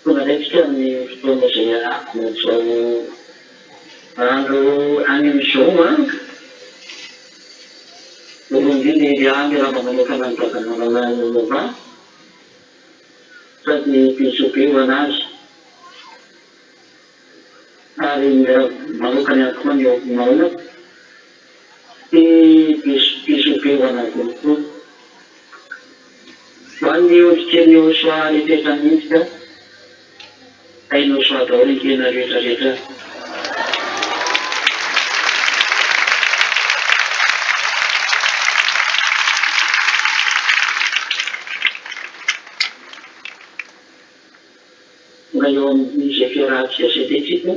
Tonga indray tsika amin'ny fotoana izay iarahana izao andro anio izao an! Voalohany indrindra Elia miarahaba manokana an'i Dadanarana Nova sady bisous be ho an'azy ary miarahaba manokana ihany koa an'i Maona sy bisous be ho an'azy ihany koa. Ho an'ny ondrikely Yehosua rehetra mihitsy ka hainao soa daholo ny tena rehetra rehetra. Tonga eo amin'izay fiarahantsika izay ve tsika?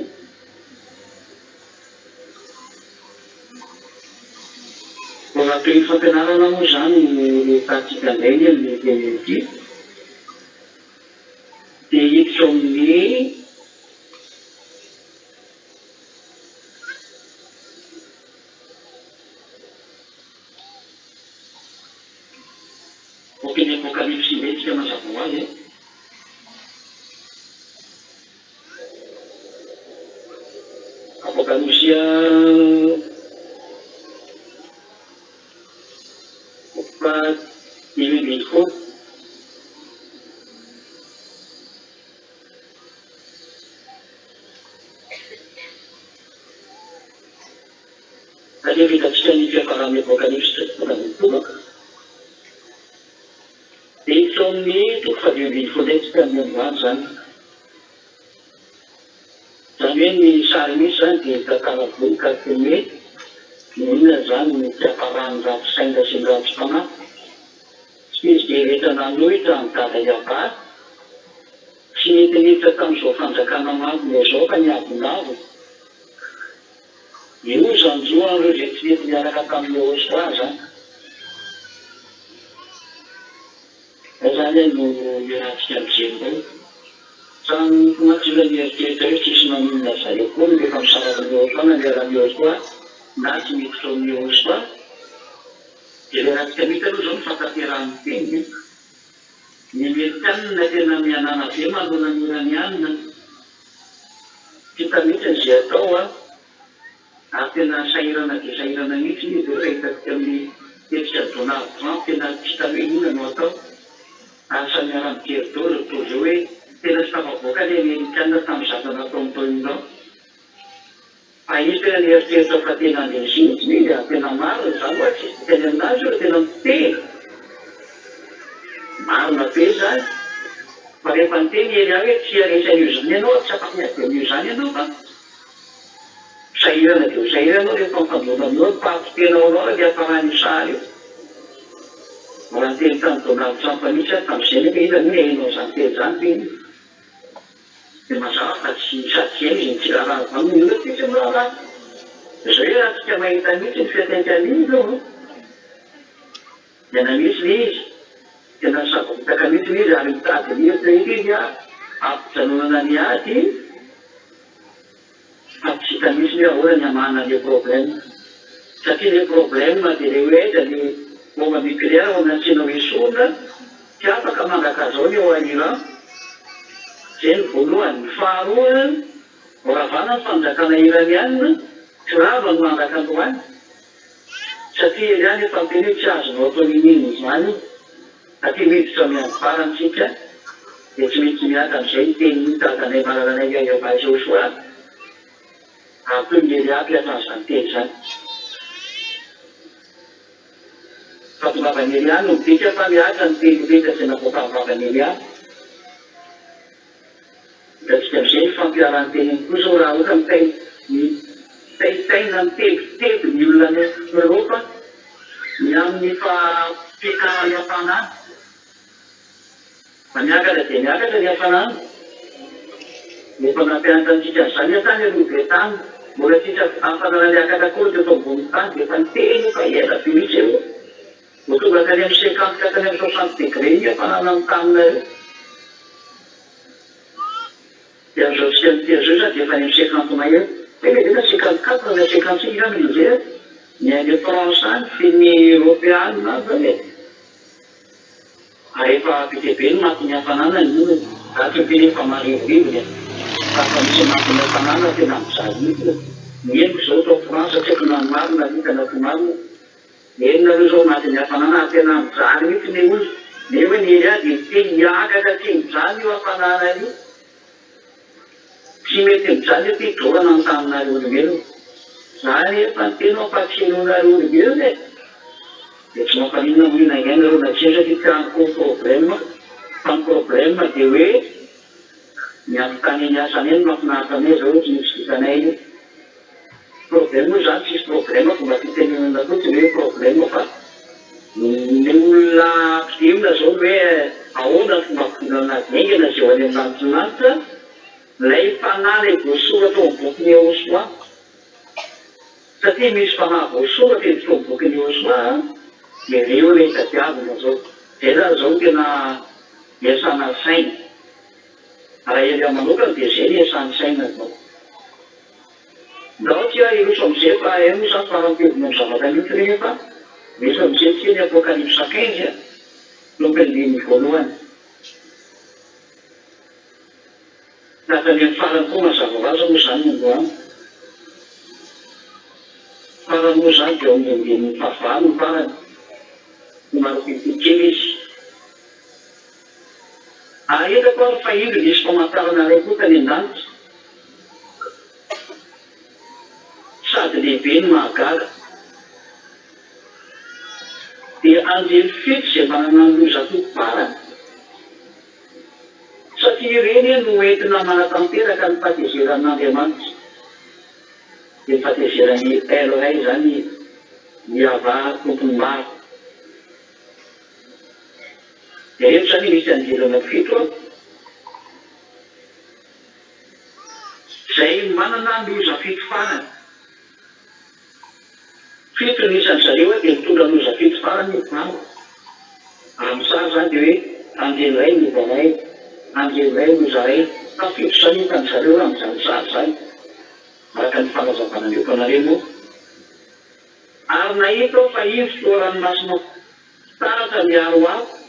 Mbola tohin'ny fampianarana moa izany no resahantsika indray anie amin'ity teny ity. Dia hiditra ao amin'ny bokin'ny Apokalypsy indray isika mazava ho azy e. Apokalypsy toko faha-15. Satria vitantsika ny fiafaran'ny Apokalypsy toko faha-15. Dia hiditra ao amin'ny toko faha-15 indray isika amin'ny androany izany. Izany hoe ny sary misy izany dia tantara voa mikasika ny hoe inona izany ny fiafaran'ny ratsy saina sy ny ratsy fanahy. Tsy izy dia rehetra nanohitra an'i Dada Iabary, tsy nety niditra tamin'izao fanjakana mangina izao fa niavonavona. Io izany zo an'ireo izay tsy nety niaraka tamin'i Yehosua izany. Izay izany no iarahantsika mijery indray. Samy mantsy olona mieritreritra hoe tsisy maninona azy zareo koa ny rehefa misaraka amin'i Yehosua na miala amin'i Yehosua na tsy miditra ao amin'i Yehosua. Dia ilay ratsika mihitsy aloha izao no fahatanterahan'ny teny e. Ny Amerikanina tena mihanana be manoloana ny Iranianina. Tsy hita mihitsy izay atao an! Ary tena sahirana dia sahirana mihitsy izy ireo raha hitantsika amin'ny hetsika Donald Trump tena tsy hita hoe inona no atao. Ary samy miara-mijery daholo ry toa izao hoe tena tsy tafavoaka ilay Amerikana tamin'ny zavatra nataony tao Iran. Fa izy tena nieritreritra fa tena handresy mihitsy izy ary tena marina izany hoa tsisy dikany aminazy io tena miteny marina be izany fa rehefa niteny i Elia hoe tsy haresy an'io izany ianao ary tsy afaka miady amin'io izany ianao fa sahirana dia ho sahirana ianao rehefa mifandona aminao ny mpahato tena ao anao raha hiafaran'io sary io. Mbola niteny tamin'i Donald Trump mihitsy aho tamin'izay nefa iza moa nihaino an'izany teny izany ve izy? Dia mazava fa tsy sady tsy hainy izy no tsy raharaha an'izany ny olona tsy miraharaha. Izao hoe raha tsika mahita mihitsy ny fiantraikan'iny izao an! Tena misy ilay izy, tena savoritaka mihitsy ilay izy ary mitady ny hevitra eto izy hampijanonana ny ady fa tsy hita mihitsy hoe ahoana ny hamahana an'ilay problème. Satria ilay problème dia ilay hoe aiza ny bombe nucléaire no nasiana ho esorina, tsy afaka mandrakazao ny ao Iran. Izay ny voalohany. Ny faharoa, horavana ny fanjakana iraniana, tsy rava ny mandrak'androany. Satria Elia nefa niteny hoe tsy azonao atao n'inon'inona izany io, satria miditra amin'ny andro farany isika, dia tsy maintsy miady amin'izay ny tenin'ny dadanay malalanay Yahweh Joshua, ary toy ny Elia hampiasa an'izany teny izany. Fahatongavan'i Elia no midika fa mihatra ny teny rehetra izay navoakan'ny vavan'i Elia. Hitantsika amin'izay ny fampiharan-teniny koa izao raha ohatra mitaintaina mitebiteby ny olona any Eoropa ny amin'ny fampiakaran'ny hafanana. Fa miakatra dia miakatra ny hafanana. Efa nampianatra antsika an'izany aho tany aloha be tany. Mbola tsisy hafanana niakatra akory teto ambonin'ny tany dia efa niteny io fa ela be mihitsy aloha. Vao tonga tany amin'ny cinquante ka hatrany amin'ny soixante degré ny hafanana amin'ny taninareo. Dia amin'izao tsika miteny izao izany dia efa any amin'ny cinquante mahery. Tena ve na 54 na 55 angamba izy izay an! Ny any France any sy ny Eoropeana any izany e! Ary efa be dia be ny matin'ny hafanana ny olona. Za tsy miteny hoe fa marivorivony e! Fa fa misy anatin'ilay tanàna tena mijaly mihitsy e! Ny henoko izao tao France tsy haiko na marina alika na tsy marina, ny henonareo izao anatin'ny hafanana ary tena mijaly mihitsy le olona, nefa ny Elia dia miteny miakatra tsy mijaly io hafanana io, tsy mety mijaly io ty dorana ny taninareo olombelona, za nefa niteny aho fa tsy henonareo olombelona e! Dia tsy mampaninona moa io na hiaina ireo na tsia satria tsy any koa ny problème fa ny problème dia hoe ny amin'ny tany niasanay no mahafinaritra anay izao tsy misy vitanay io. Problème moa izany tsisy problème fomba fitenenana fotsiny hoe problème fa ny olona ampidirina izao ny hoe ahoana ny fomba ampidirana azy haingana izay ho any amin'ny lanitry ny lanitra ilay fanahy ilay voasoratra ao amin'ny bokin'i Yehosua. Satria misy fanahy voasoratra eto amin'ny bokin'i Yosua a, dia ireo ilay tadiavina izao. Izay izany izao no tena iasana saina. Raha Elia manokana dia izay no iasany saina izao. Ndao akia hiroso amin'izay fa hay moa izany faram-piovana ny zavatra mihitsy ireny fa hiroso amin'izay tsika ny Apokalypsa quinze a, toko andininy voalohany. Tahaka ny amin'ny farany koa mazava ho azy moa izany ny androany. Farany moa izany dia ao amin'ny andininy fahavalo ny farany. Somary kelikely kely izy. Ary hitako ary fa indro nisy famantarana iray koa tany an-danitra, sady lehibe no mahagaga. Dia anjely fito izay manana ny loza fito farany. Satria ireny no entina manatanteraka ny fahatezeran'Andriamanitra. Dia ny fahatezeran'i El Ray izany Yavah Tompon'ny maro. Dia ireto izany misy anjely anankifito izay manana loza fito farany. Fito ny isan-dry zareo dia mitondra loza fito farany ny valo. Amin'ny sary izany dia hoe anjely iray loza iray, anjely iray loza iray. Fa fito izany hitan-dry zareo raha amin'izany sary izany, araka ny fanazavana omeko anareo moa. Ary nahita aho fa indro toa ranomasina fitaratra miaro afo,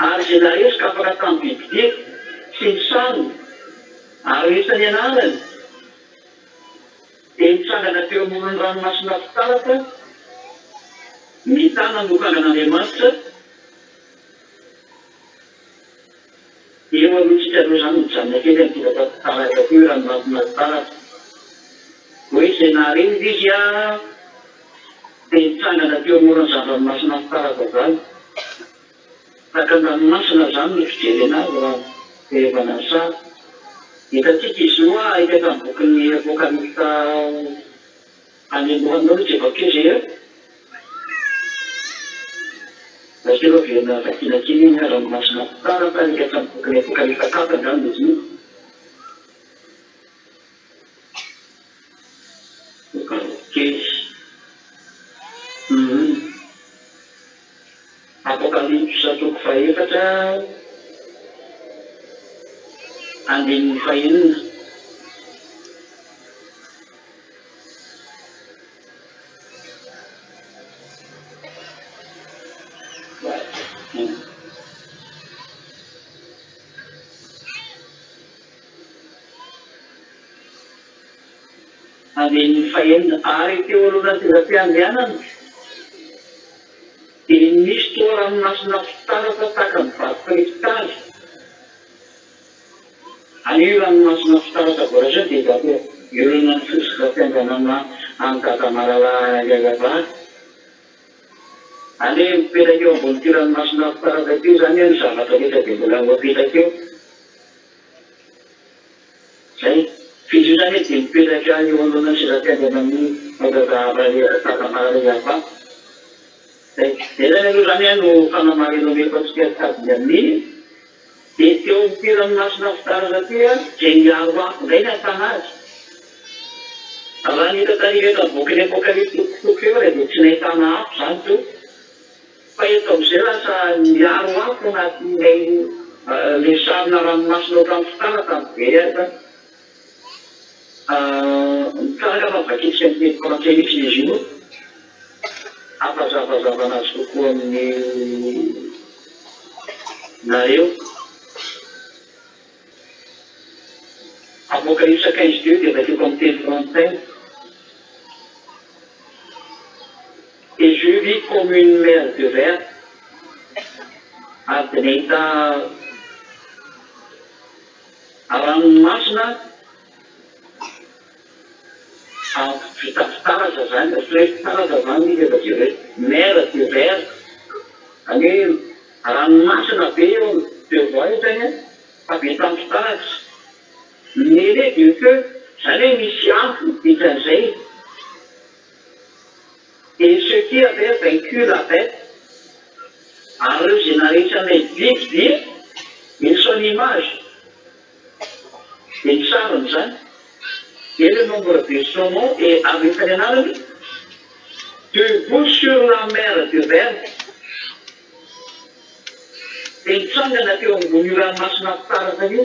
ary izay naresy ka afaka tamin'ny bibidia sy ny sarony ary ny isan'ny anarany, dia nitsangana teo amoron'ny ranomasina fitaratra, mitana ny lokangan'Andriamanitra. Eo aloha tsika aloha izany mijanona kely amin'ity tantara ity ranomasina fitaratra. Hoe izay nahare izy dia nitsangana teo amoron'izany ranomasina fitaratra izany. Takan-dranomasina izany no fijerena azy raha jerevana ny sary. Hitantsika izy io hita tamin'ny bokin'ny Apokalypsa any an-dohany aloha dia bakeo izay eo. Bakeo aloha averina vakiana kely iny ranomasina fitaratra hita tamin'ny bokin'ny Apokalypsa quatre angamba izy io. Kely. Apokalypsa toko fahefatra andininy fahenina. Andininy fahenina, Ary teo anoloan'ny seza fiandrianana dia nisy toa ranomasina fitaratra tahaka ny vato kristaly. Ary io ranomasina fitaratra voalaza io dia vato iorenan'ny seza fiandrianana an'i Dada Malala Yayavah. Any hoe mipetraka eo ambonin'ity ranomasina fitaratra ity izany ny zavatra rehetra dia mbola ho apetraka eo. Zay. F'izy io zany dia mipetraka eo anoloan'ny seza fiandrianan'i Dada Malala Yavah. Zay. Zay zany aloha zany no fanamarihana omeko antsika sady amin'iny. Dia teo amin'ity ranomasina fitaratra ity dia niaro afo indray ny ahitana azy. Raha ny hita tany ireto amin'ny bokin'ny Apokalypsy toko toko efatra dia tsy nahitana afo izany teo. Fa eto amin'izay lasa miaro afo anatin'ilay ilay sarina ranomasina ohatran'ny fitaratra ny very azy zany. Tsara angamba ny vakintsika ny teny frantsay mihitsy izy io hampazavazavana azy kokoa amin'ny. nareo. Apocalypse 15 2 dia vakiko amin'ny teny frantsay. Et je vis comme une mer de verre, ary dia nahita ranomasina vita fitaratra izany, antsoina hoe fitaratra izany izy efa jereo, mer de verre, izany hoe ranomasina be eo devant eo izany an, fa vita amin'ny fitaratra. Mêlé de feu, izany hoe misy afo dikan'izay. Et ceux qui avaient vaincu la bête, ary ireo izay naharesy an'ilay biby dia, et son image, dia ny sariny izany, et le nombre de son nom, et ary ny isan'ny anarany, debout sur la mer de verre, dia nitsangana teo ambonin'io ranomasina fitaratra io.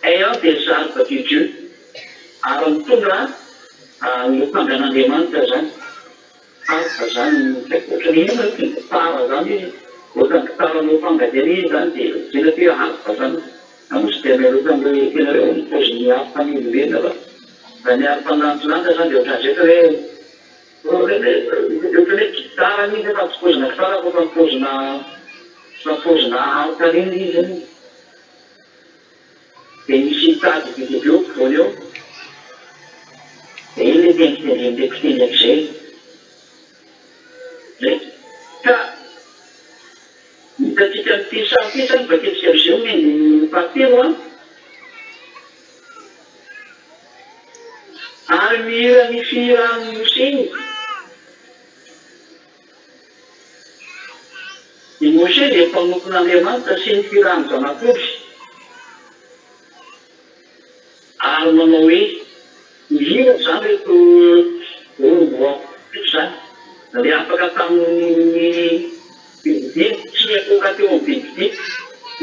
Ayant des arbres de Dieu, ary mitondra ny lokangan'Andriamanitra izany. Harpe izany, tsy haiko ohatran'ny inona io, ohatran'ny gitara izany izy, ohatran'ny gitara lokanga izay ilay izy izany, dia lazaina hoe harpe izany. Na moa tsy dia mahay loatra an'ilay tena hoe ny paozin'ny harpe ny olombelona fa raha ny harpe an-danitra izany dia ohatran'izay fa hoe ohatran'ny hoe gitara mihitsy fa tsy paozina gitara fa ohatran'ny paozina paozina harpe ireny ilay izy izany. Dia misy tady be dia be eo ampovoany eo. Dia iny ilay tendritendren'ilay mpitendry an'izay. Zay. Ka hitantsika amin'ity sary ity izany, vakintsika amin'izay ny andininy fahatelo an. Ary mihira ny fihiran'i Moshe izy. I Moshe dia mpanompon'Andriamanitra sy ny firan'ny Zanak'ondry, ary manao hoe, Mihira izany ireto olom-boafonja izany, ilay afaka tamin'ny bibidia, tsy niankohoka teo amin'ny bibidia.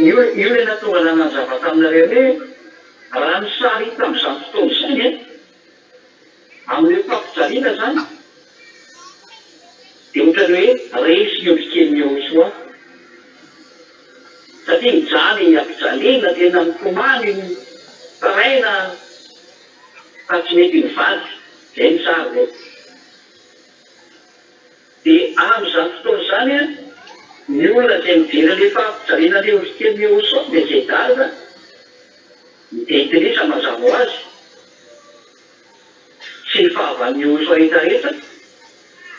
Io, io ilay nahatonga nanazava taminareo hoe, raha ny sary hita amin'izany fotoana izany, Amin'ireo fampijaliana izany dia ohatran'ny hoe resy ny ondrikelin'i Yehosua satria mijaly ny ampijaliana, tena mitomany, mitaraina fa tsy mety mivadika, izay ny sary izay. Dia amin'izany fotoana izany ny olona izay mijery an'ilay fampijaliana an'ilay ondrikelin'i Yehosua dia izay dada, ny jentilisa mazava ho azy. sy ny fahavalon'i Yehosua rehetra rehetra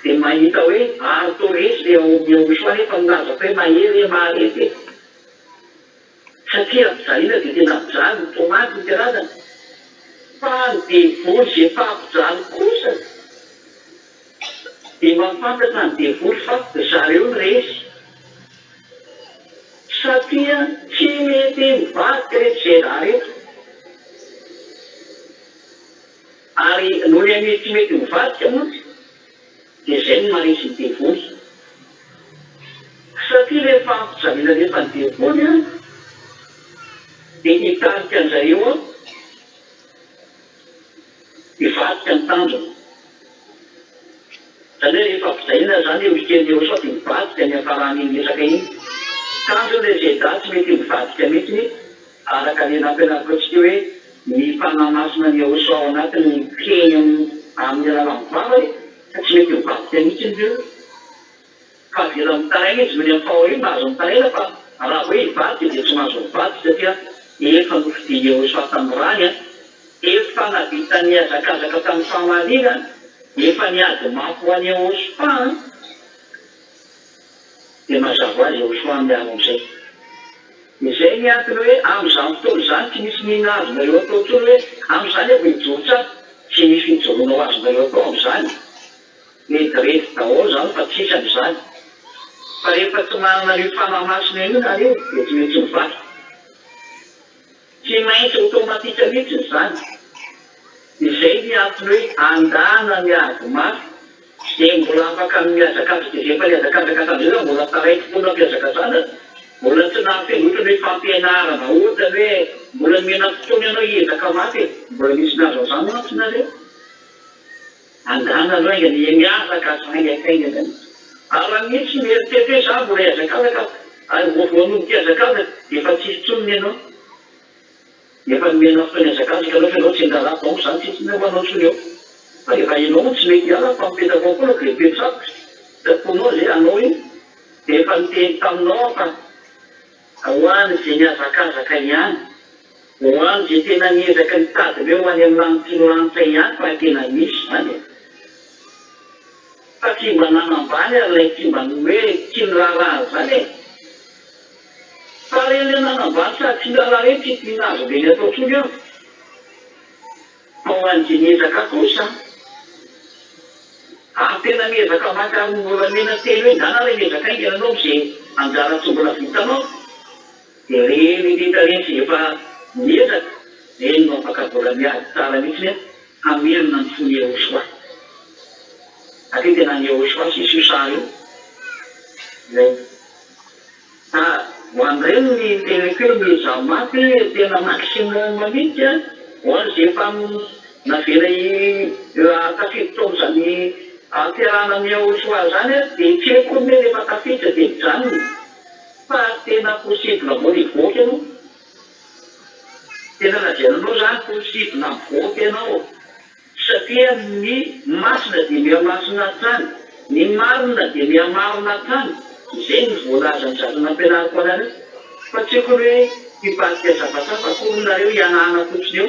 dia mahita hoe ary toa resy le ao amin'i Yehosua nefa milaza fa hoe mahery e maharesy e satria ampijaliana dia tena mijaly mitomany ny karazany fa ny devoly izay mpampijaly kosa dia mahafantatra ny devoly fa zareo no resy satria tsy mety mivadika reto zedà reto. Ary noho ny an'izy tsy mety mivadika mantsy dia izay no maharesy ny devoly. Satria ilay fampijaliana alefan'ny devoly an, dia hitarika an-jareo an, hivadika ny tanjona. Izany hoe rehefa ampijaliana izany io kely io sao dia mivadika ny hiafaran'iny resaka iny. Tanjona ilay zedà tsy mety mivadika mihitsy Araka ny nampianariko antsika hoe ny Fanahy Masina ny Yahoshuah ao anatiny miteny amin'ny alalan'ny vavany ka tsy mety mivadika mihitsy ireo fa avela mitaraina izy noho ny amin'ny fahoriany mahazo mitaraina fa raha hoe hivadika dia tsy mahazo mivadika satria efa nofidian'i Yahoshuah tamin'ny rany efa nahavita nihazakazaka tamin'ny fahamarinana efa niady mafy ho an'i Yahoshuah dia mazava ho azy Yahoshuah miaro amin'izay. Izay ny antony hoe amin'izany fotoana izany tsy misy n'inona azonareo atao intsony hoe amin'izany aho vao hijoro tsara. Tsy misy fijoroana ho azonareo atao amin'izany. Rediredy daholo izany fa tsisy amin'izany. Fa rehefa tsy manana an'io Fanahy Masina io nareo dia tsy maintsy mivadika. Tsy maintsy automatique mihitsy izany. Izay ny antony hoe andana miady mafy izay mbola afaka mihazakazaka izay efa nihazakazaka tamin'izay zany mbola taraiky foana am-pihazakazahana, mbola tsy nahafeno otrany hoe fampianarana otrany hoe mbola nomena fotoana ianao hiezaka mafy e, mbola misy nahazo an'izany mantsy nareo. Andana aloha haingana e, mihazakaza haingankaingana mihitsy. Ary raha misy mieritreritra hoe za mbola hihazakazaka. Ary vao voanomboka hihazakazaka dia efa tsisy intsony ny anao. Efa nomena fotoana hihazakazaka ianao fa ianao tsy niraharaha donc izany tsisy inona ho anao intsony eo. Fa rehefa ianao moa tsy mety hiala fa mipetraka ao foana dia mipetrako. Sitraponao izay anao io. Dia efa niteny taminao aho fa ho an'izay nihazakazaka ihany. Ho an'izay tena niezaka nitady ny hoe ho any amin'ny lanitry ny lanitra ihany fa tena misy izany e. Fa tsy mba nanambany ary ilay tsy mba hoe tsy niraharaha an'izany e. Fa ireny ilay nanambany sady tsy niraharaha ireny tsy tiana azo omeny atao intsony eo. Fa ho an'izay miezaka kosa, ary tena miezaka maka ny volamena telo hoe ndana re miezaka haingana ianao amin'izay anjara tsy mbola vitanao. Dia ireny rehetra ireny izay efa niezaka, ireny no afaka mbola miady tsara mihitsy hoe hamerina ny fon'i Yehoshuah. Satria tena an'i Yehoshuah sisa io sary io. Izay. Fa ho an'ireny ny teniko hoe miezaha mafy, tena maximum mihitsy an, ho an'izay efa navela tafiditra ao amin'izany fiarahana amin'i Yehoshuah izany an, dia tsy haiko koa ny hoe rehefa tafiditra dia mijanona. Fa tena possible mbola hivoaka ianao. Tena lazaina anao zany possible mivoaka ianao satria ny masina dia miha masina hatrany, ny marina dia miha marina hatrany, izay no voalazan'ny zavatra nampianariko anareo fa tsy akory hoe hivadika zavatra hafa akory nareo hihanahana fotsiny eo.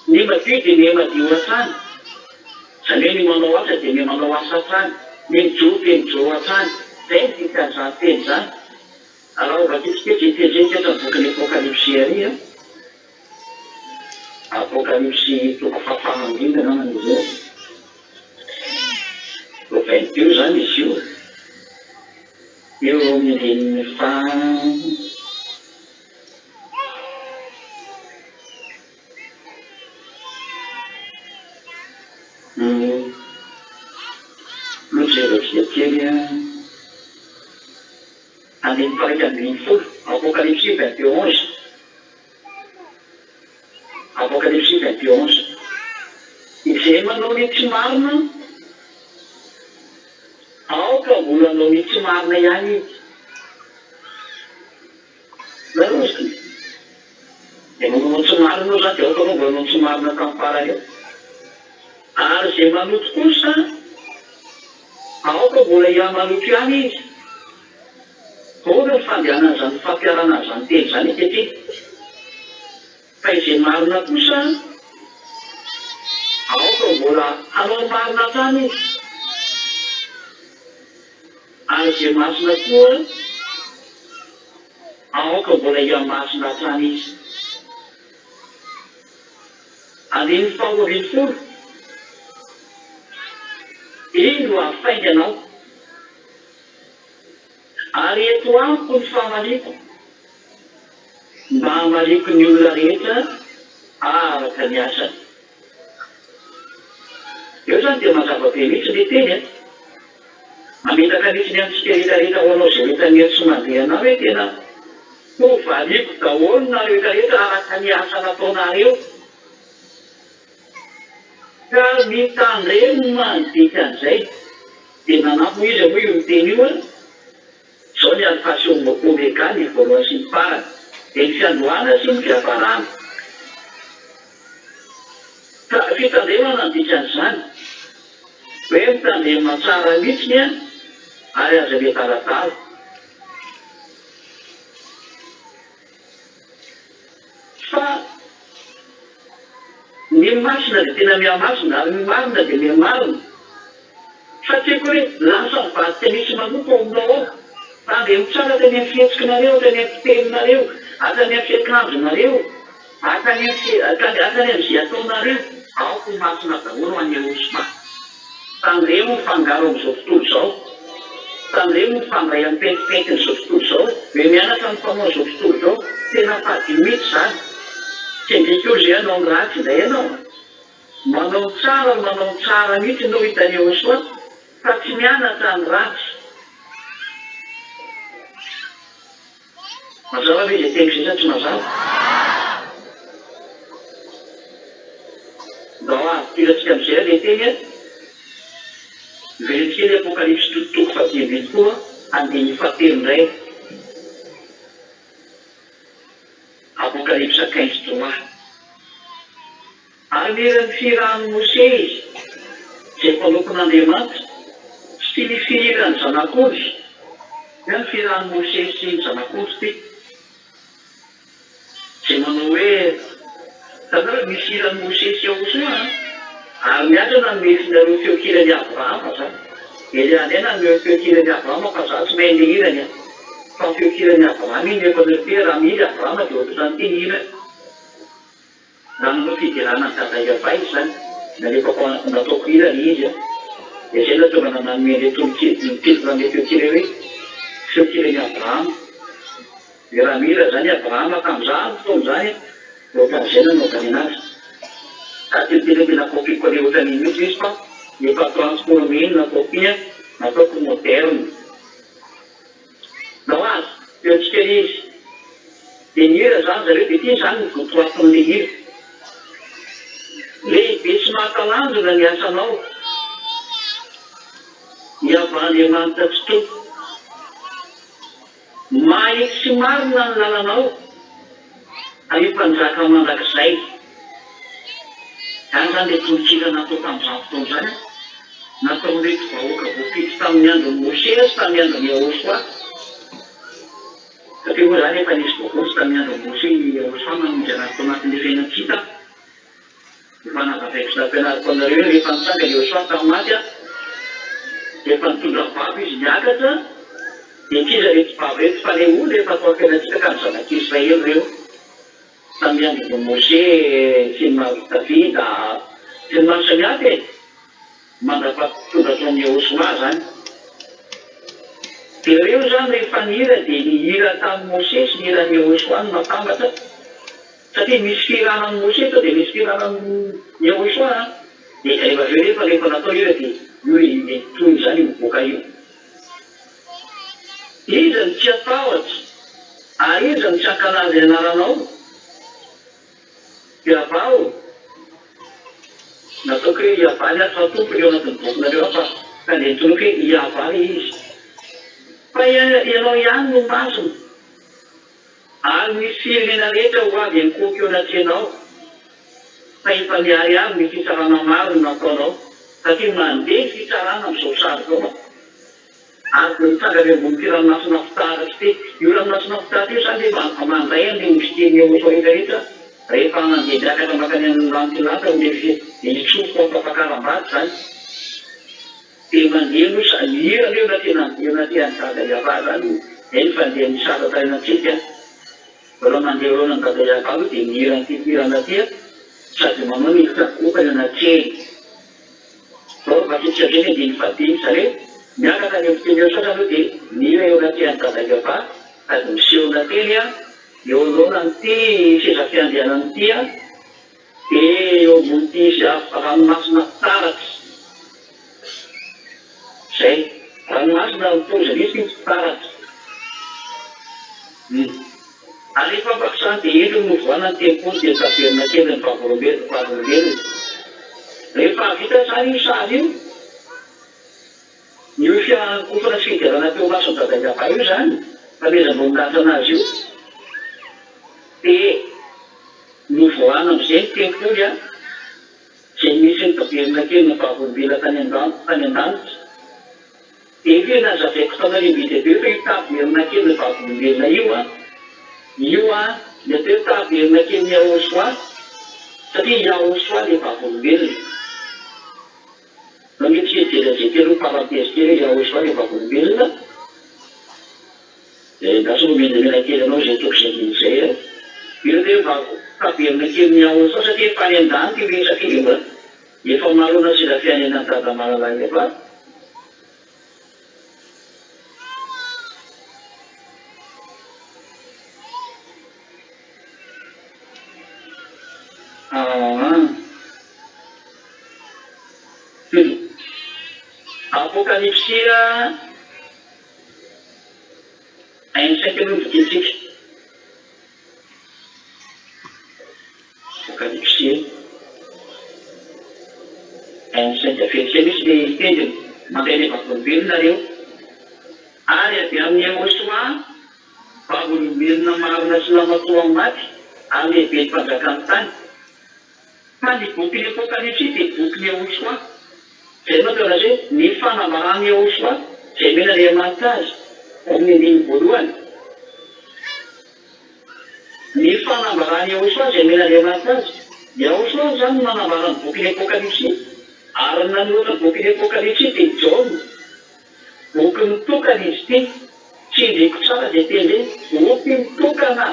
Ny madio dia miha madio hatrany, izany hoe ny manao asa dia miha manao asa hatrany, ny mijoro dia mijoro hatrany. Izay no dikan'izany teny izany. Raha ho vakintsika eto izay teny izay eto amin'ny bokin'ny Apokalypsy àry an, Apokalypsy toko fahafaha indrindra angambany izy io, au 22 izany izy io, eo amin'ny andininy faha. Nojerentsika kely andininy faha-11, Apokalypsy 21, Apokalypsy 21, Izay manao ny tsy marina, aoka mbola hanao ny tsy marina ihany izy. Nareo zany dia manao tsy marina eo zany dia aoka anao mbola hanao tsy marina hatramin'ny farany eo. Ary izay maloto kosa aoka mbola hihamaloto ihany izy. Ahoana ny fandehanan'izany fampiharana an'izany teny izany ankehitriny? Fa izay marina kosa aoka mbola hanao ny marina hatrany izy. Ary izay masina koa, aoka mbola hihamasina hatrany izy. Andininy faharoa ambin'ny folo, Indro hafaingana aho, ary eto amiko ny famaliako, mba hamaliako ny olona rehetra araka ny asany. Eo izany dia mazava be mihitsy ilay teny an! Mametaka mihitsy ny amintsika rehetra rehetra ho anao izay rehetra miha tsy mandeha anao hoe tena ho valiako daholo nareo rehetra rehetra araka ny asa nataonareo. Ka mitandrema ny dikan'izay. Dia nanampy moa iza moa io niteny io an? Izao ny Alfa sy Omega, ny voalohany sy ny farany, dia ny fiandohana sy ny fiafarana. Ka fitandremana ny dikan'izany. Hoe mitandrema tsara mihitsiny an, ary aza miadaladala. Fa ny masina dia tena mihamasina ary ny marina dia mihamarina. Fa tsy haiko hoe lasa mivadika misy manompo ao aminao ao. Tandremo tsara hatrany amin'ny fihetsikinareo, hatrany amin'ny fiteninareo, hatrany amin'ny fiakanjonareo, hatrany amin'ny hatrany amin'izay ataonareo. Aoka ho masina daholo ho an'i Yehosma. Tandremo mifangaro amin'izao tontolo izao. Tandremo mifandray amin'ny pentimpentin'izao tontolo izao. Hoe mianatra ny mpanao izao tontolo izao. Tena fadio mihitsy izany. Tsy endrika io izay hanao ny ratsy indray ianao. Manao ny tsara ary manao ny tsara mihitsy no hitan'i Yehosua fa tsy mianatra ny ratsy. Mazava ve izay teniko izay sa tsy mazava? Ndao havidirantsika amin'izay ilay teny a. Mivereno kely Apokalypsy toko fahadimy ambin'ny folo a. Andininy fahatelo indray. Apokalypsa 15 3. Ary nihiran'ny fihiran'i Mosesy, izay mpanompon'Andriamanitra, sy ny fihiran'ny Zanak'ondry, dia ny fihiran'i Mosesy sy ny Zanak'ondry ity, izay manao hoe, Hitanareo, misy hiran'i Mosesy ao koa an! Ary ny ahy nanome finareo feon-kiran'i Abrahama za. Elia indray nanome feon-kiran'i Abrahama fa za tsy mahay le hirany an! Fa ny feon-kiran'i Abrahama iny rehefa niripera raha mihira Abrahama dia ohatran'ity ny hirany. Raha nanao fiderana an'i Dada Iavah izy izany, nalefako nataoko hira ilay izy an! Dia izay no nahatonga anah nanome an'ilay tononkira, ny titre an'ilay feon-kira hoe Feon-kiran'i Abrahama. Dia raha mihira izany Abrahama tamin'izany fotoana izany an, dia ohatran'izay no nanaovany anazy. Za tsy miteny hoe tena copie-coller ohatran'iny mihitsy izy fa efa transformer-ny na copie nataoko moderne. Nao aza, teo antsika ilay izy. Dia nihira izany zareo, dia ity izany ny votoatin'ilay hira. Lehibe sy mahatalanjona ny asanao, Yavah Andriamanitra Tsitoha. Mahitsy sy marina ny lalanao, ry Mpanjaka mandrakizay. Izany izany ilay tononkira natao tamin'izany fotoana izany, nataon'ireto vahoaka voafidy tamin'ny andron'i Mosea sy tamin'ny andron'i Yahoshuah. Satria moa izany efa nisy voavonjy tamin'ny andron'i Mosea i Yahoshuah namonjy anazy tao anatin'ilay fiainan-tsy hita. Efa nazavaiko sy nampianariko anareo hoe rehefa nitsangana Yehosua tamin'ny maty dia efa nitondra babo izy niakatra, dia tsy iza ireto babo ireto fa ilay olona efa tao am-piainantsika ka ny zanak'Israely ireo tamin'ny andron'i Mose sy ny Davida sy ny maro samihafa e! Mandra-pahatonga tao amin'i Yehosua izany. Dia ireo izany rehefa nihira dia nihira tamin'i Mosesy ny hiran'i Yehosua no natambatra. Satria misy fihirana an'i Mosesy tao dia misy fihirana an'i Yehosua an! Dia rehefa avy eo nefa rehefa natao hira dia io ilay tohiny izany io mivoaka io. Iza no tsy hatahotra ary iza no tsy hankalaza ny anaranao? Yavah ô! Nataoko hoe Yavah ny ahy fa Tompo eo anatin'ny bokinareo aho fa ka dia nitoroiko hoe Yavah ilay izy. Fa ianao ihany no masina. Ary ny firenena rehetra ho avy hankohoka eo anatrehanao, fa efa miharihary ny fitsarana marina nataonao, satria mandeha ny fitsarana amin'izao sary izao manko. Ary dia mitsangana eo ambonin'ity ranomasina fitaratra ity. Io ranomasina fitaratra io izany dia mandray an'ilay osikely Yehosua rehetra rehetra rehefa mandeha miakatra mankany amin'ny lantilanta ho lehibe, dia hitsofoka ao am-pampakaram-bady izany. Dia mandeha aloha sa hira aloha na tena andeha na te an'i Dada Yavah zany eny fa andeha misaraka eny antsika mbola mandeha eo an'i Dada Yavah aloha dia mihira an'ity hirana ity a sady manao ny fiankohofana anatrehiny zao vakitsika indray ny andininy fahadimy zany hoe miaraka any amin'ny teny eo sasany aloha dia mihira eo anatrehan'i Dada Yavah sady miseho anateny a eo anoloanan'ity seza fiandrianana ity a Dia eo ambony ranomasina fitaratra. Izay. Ranomasina mipoza mihitsy iny fitaratra. Hum. Ary rehefa afaka izany dia indro novohana ny tempoly dia ny tabernakely ny vavolombelona. Rehefa vita izany io sary io, io fiankofana sy fiderana teo imason'i Dada Yavah io izany, fanomezam-boninahitra an'azy io, dia. Novohana amin'izay ny tempoly izay nisy ny tabernakelin'ny Vavolombelona tany an-danitra. Efa nazavaiko taminareo be dia be fa io tabernakelin'ny Vavolombelona io, io ny atao hoe tabernakelin'i Yahoshuah, satria Yahoshuah ilay Vavolombelona. Fa mety hijery an'izay kely hoe parenthèse kely hoe Yahoshuah ilay Vavolombelona. Endaso aloha menamena kely anao izay toko izay andininy izay a! Io ve mba taverina kely mihaosa satria efa any an-danitra io resaka io a! Efa marona seza fiainana dada malala efa. Aa. Hum. Apokalypsy a. Un cinq aloha no vidiantsika. Apokalypsy un cinq. Averintsika mihitsy ilay tendrony. Mandray ilay vavolombelona nareo. Ary avy amin'i Yehôsoa, vavolombelona marina sy lamatoa maty ary lehiben'ny mpanjakan'ny tany. Fa ny bokin'ny Apokalypsy dia bokin'i Yehôsoa. Izay no atao hoe ny fanambaran'i Yehôsoa izay nomen'Andriamanitra azy ao amin'ny andininy voalohany. Ny fanambaran'i Yehôsoa izay nomen'Andriamanitra azy. Yehôsoa izany no nanambara ny bokin'ny Apokalypsy, ary ny nanoratra ny bokin'ny Apokalypsy dia i Jaona. Boky mitokana izy ity. Tsindriko tsara izay teny izay, boky mitokana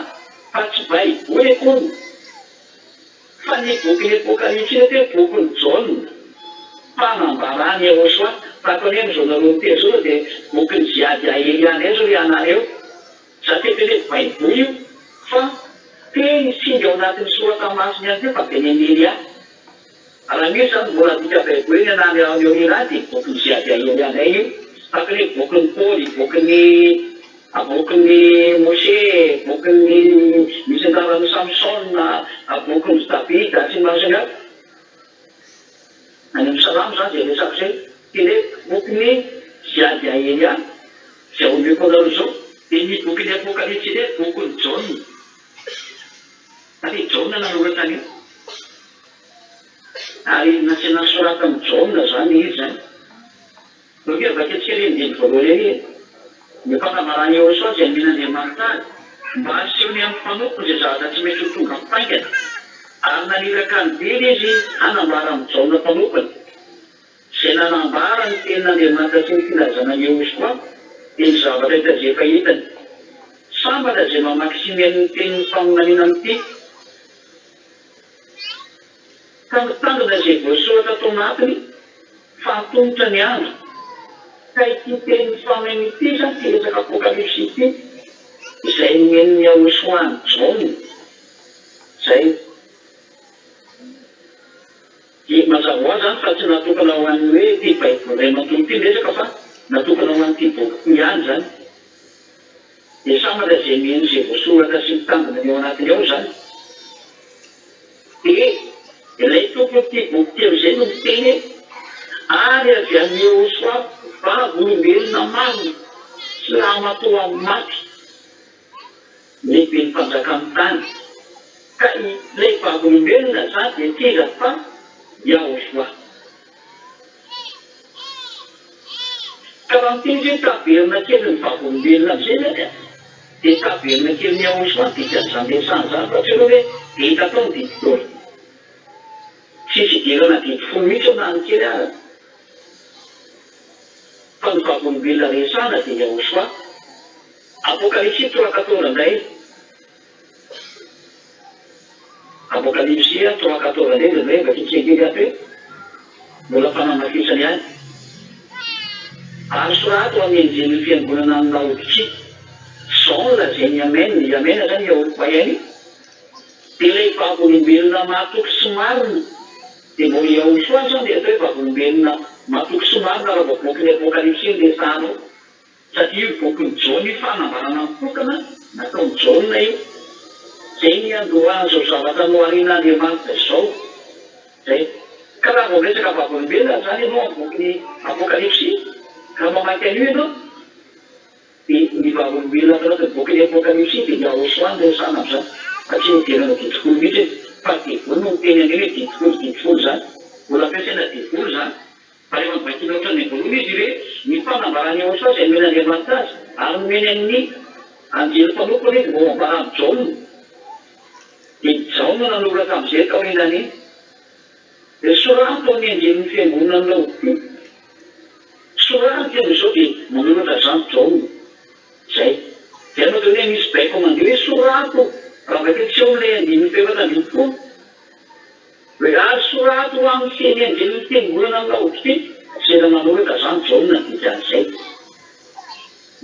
fa tsy baiboly akory. Fa ny bokin'ny Apokalypsy ilay hoe bokin'i Jaona, fanambaran'i Yehosua. Fa ataony hoe amin'izao nareo miteny izao zao dia bokin'i Ziadia Elia indray izao ianareo. Za te hiteny hoe baiboly io fa teny singa ao anatin'ny soratra masina ihany koa fa avy any amin'i Elia. Raha misy zany mbola adika baiboly eny anany ao Elia dia bokin'i Ziadia Elia indray io. Tahaka ny hoe bokin'i Paoly, bokin'i bokin'i Moshe, bokin'ny misy tantaran'i Samsona, bokin'i Davida sy ny maro samihafa. Any amin'ny Salamo izany izay resako izay. Teny hoe bokin'i Ziadia Elia izay omeko anareo izao dia ny bokin'ny Apokalypsy indray bokin'i Jaona. Satria Jaona nanoratra an'io. Ary nasiana nosoratan'i Jaona izany izy izany. Ok, vakintsika ilay andininy voalohany ery e. Ny fanambaran'i Yehosua izay nomen'Andriamanitra azy, mba hasehony amin'ny mpanompony izay zavatra tsy maintsy ho tonga faingana. Ary naniraka anjely izy hanambara amin'i Jaona mpanompony, izay nanambara ny tenin'Andriamanitra sy ny filazana an'i Yehosua, dia ny zavatra hita izay efa hitany. Sambatra izay mamaky sy mihaino ny tenin'ny faminaniana amin'ity. Ka mitandrina izay voasoratra ato anatiny fa antomotra ny andro. Ka ity tenin'ny Fameno ity izany ity resaka apokalypsy ity izay nomen'i Yahoshuah an'i Jaona izay. Dia mazava ho azy izany fa tsy natokana ho an'ny hoe ity baiboly iray manontolo ity ny resaka fa natokana ho an'ity boky ity ihany izany. Dia sambatra izay mino izay voasoratra sy mitandrina ny ao anatiny ao izany. Dia ilay tompon'ity boky ity amin'izay no miteny hoe, Ary avy amin'i Yehosua vavolombelona marina sy lahimatoa maty, lehiben'ny mpanjakan'ny tany. Ka ilay vavolombelona izany dia tsy iza fa Yahosua. Ka raha miteny izy hoe tabernakelin'ny vavolombelona amin'izay izany an, dia tabernakelin'i Yahosua ny dikan'izany resahana izany fa tsy hoe dia hita tao ny didy folo. Tsisy idirana didy folo mihitsy ao na ny kely aza. Fa ny vavolombelona resahana dia Yahosua. Apokalypsy trois quatorze indray. Apokalypsy trois quatorze indray izany hoe vakintsika kely ato hoe mbola fanamafisana ihany. Ary soraty ho amin'ny anjelin'ny fiangonana any Laodikia. Izao no lazain'i Amen, i Amen izany Yahuwah ihany, dia ilay vavolombelona mahatoky sy marina. Dia mbola Yahushua izany dia atao hoe vavolombelona mahatoky sy marina raha vao bokin'ny Apokalypsy no resahanao. Satria io bokin'i Jaona io fanambarana mitokana nataon'i Jaona io. Izay niandohan'izao zavatra noharian'Andriamanitra izao. Izay. Ka raha vao miresaka vavolombelona izany ianao amin'ny bokin'ny Apokalypsy, raha mamaky an'io ianao, dia ny vavolombelona ato anatin'ny bokin'ny Apokalypsy dia Yahoshuah no resahana amin'izany, fa tsy nidirana didy folo mihitsy. Fa devoly no miteny an'io hoe didy folo, didy folo izany. Mbola ampiasaina devoly izany. Fa rehefa novakiana hatrany am-boalohany izy hoe, Ny fanambaran'i Yehosua izay nomen'Andriamanitra azy, ary nomeny an'ny anjely mpanompony izy mba ho ambara amin'i Jaona. Dia i Jaona nanoratra amin'izay taorianan'iny. Dia sorato amin'ny anjelin'ny fiangonan'i Laodikia. Soraty amin'izao dia manoratra izany Jaona. Izay. Dia anao dia hoe misy baiko mandeha hoe sorato. Raha vakio tsy eo amin'ilay andininy faha-14. Ary soraty ho amin'ny feny anjelin'ny fiangonana ny Laodikia izay raha manoratra izany Jaona ny dikan'izay.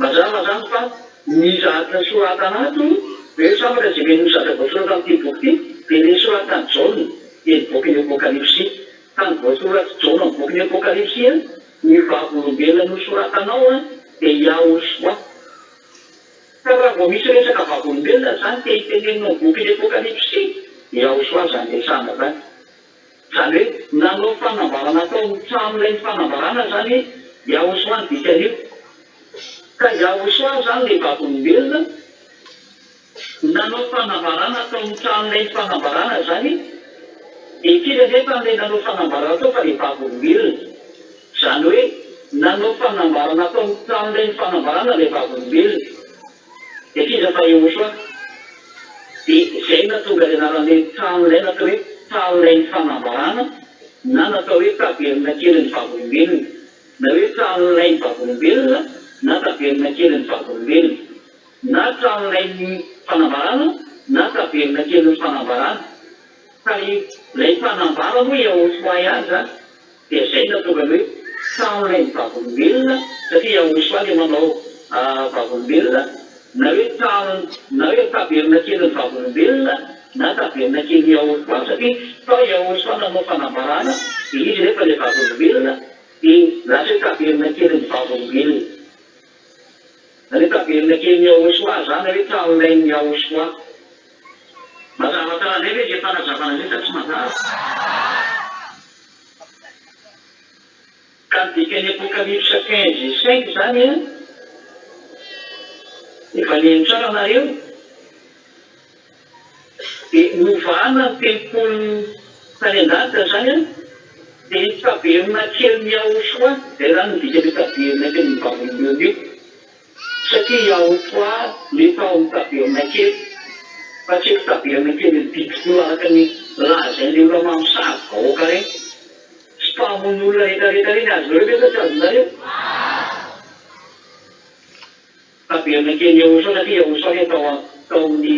Mazava izany fa ny zavatra soratana ato dia hoe sambatra izay mino ny zavatra voasoratra amin'ity boky ity dia ilay soratan'i Jaona dia ny bokin'ny Apokalypsy. Fa ny voasoratr'i Jaona amin'ny bokin'ny Apokalypsy, ny vavolombelona nosoratanao dia Yahoshua. Fa raha vao misy resaka vavolombelona zany te hitenenina ao bokin'ny Apokalypsy dia ao soa zany resahana zany. Zany hoe nanao fanambarana tao amin'ny tranolay ny fanambarana zany Yahosoa ny dikan'io. Ka Yahoshua izany ilay vavolombelona nanao fanambarana tao amin'ny tranolay fanambarana izany, dia tsy iza anefa ilay nanao fanambarana tao fa ilay vavolombelona. Izany hoe nanao fanambarana tao amin'ny tranolay fanambarana ilay vavolombelona. Dia tsy iza fa Yehosua. Dia izay no nahatonga ilay anaran'ilay tranolay natao hoe tranolain'ny fanambarana na natao hoe tabernakelin'ny vavolombelona. Na hoe tranolain'ny vavolombelona na tabernakelin'ny vavolombelona. Na tranolain'ny fanambarana na tabernakelin'ny fanambarana. Fa ilay mpanambara moa Yahoshuah ihany izany. Dia izay no nahatonga ny hoe tranolain'ny vavolombelona satria Yahoshuah ilay manao vavolombelona, na hoe trano na hoe tabernakelin'ny vavolombelona na tabernakelin'i Yahoshuah satria tao Yahoshuah nanao fanambarana dia izy nefa ilay vavolombelona dia lasa hoe tabernakelin'ny vavolombelona. Na hoe tabernakelin'i Yahoshuah izany na hoe tranolain'i Yahoshuah. Mazava tsara indray ve izay fanazavana izay sa tsy mazava? Ka ny dikan'ny Apokalypse 15 et 5 izany an, efa niheno tsara nareo, dia novahana ny tempoly tany an-danitra izany an, dia ny tabernakelin'i Yahoshuah, izay izany no dikan'io tabernakelin'ny vavolombelona io. Satria Yahoshua no tao amin'ny tabernakely, fa tsy eto tabernakelin'ny bibidia araka ny lazain'ireo olona mamosavy vahoaka ireny sy mpamono olona rehetrarehetra ireny. Azonareo ve sa tsy azonareo? Tabernakelin'i Yahoshua, satria Yahoshua anie tao tao amin'ny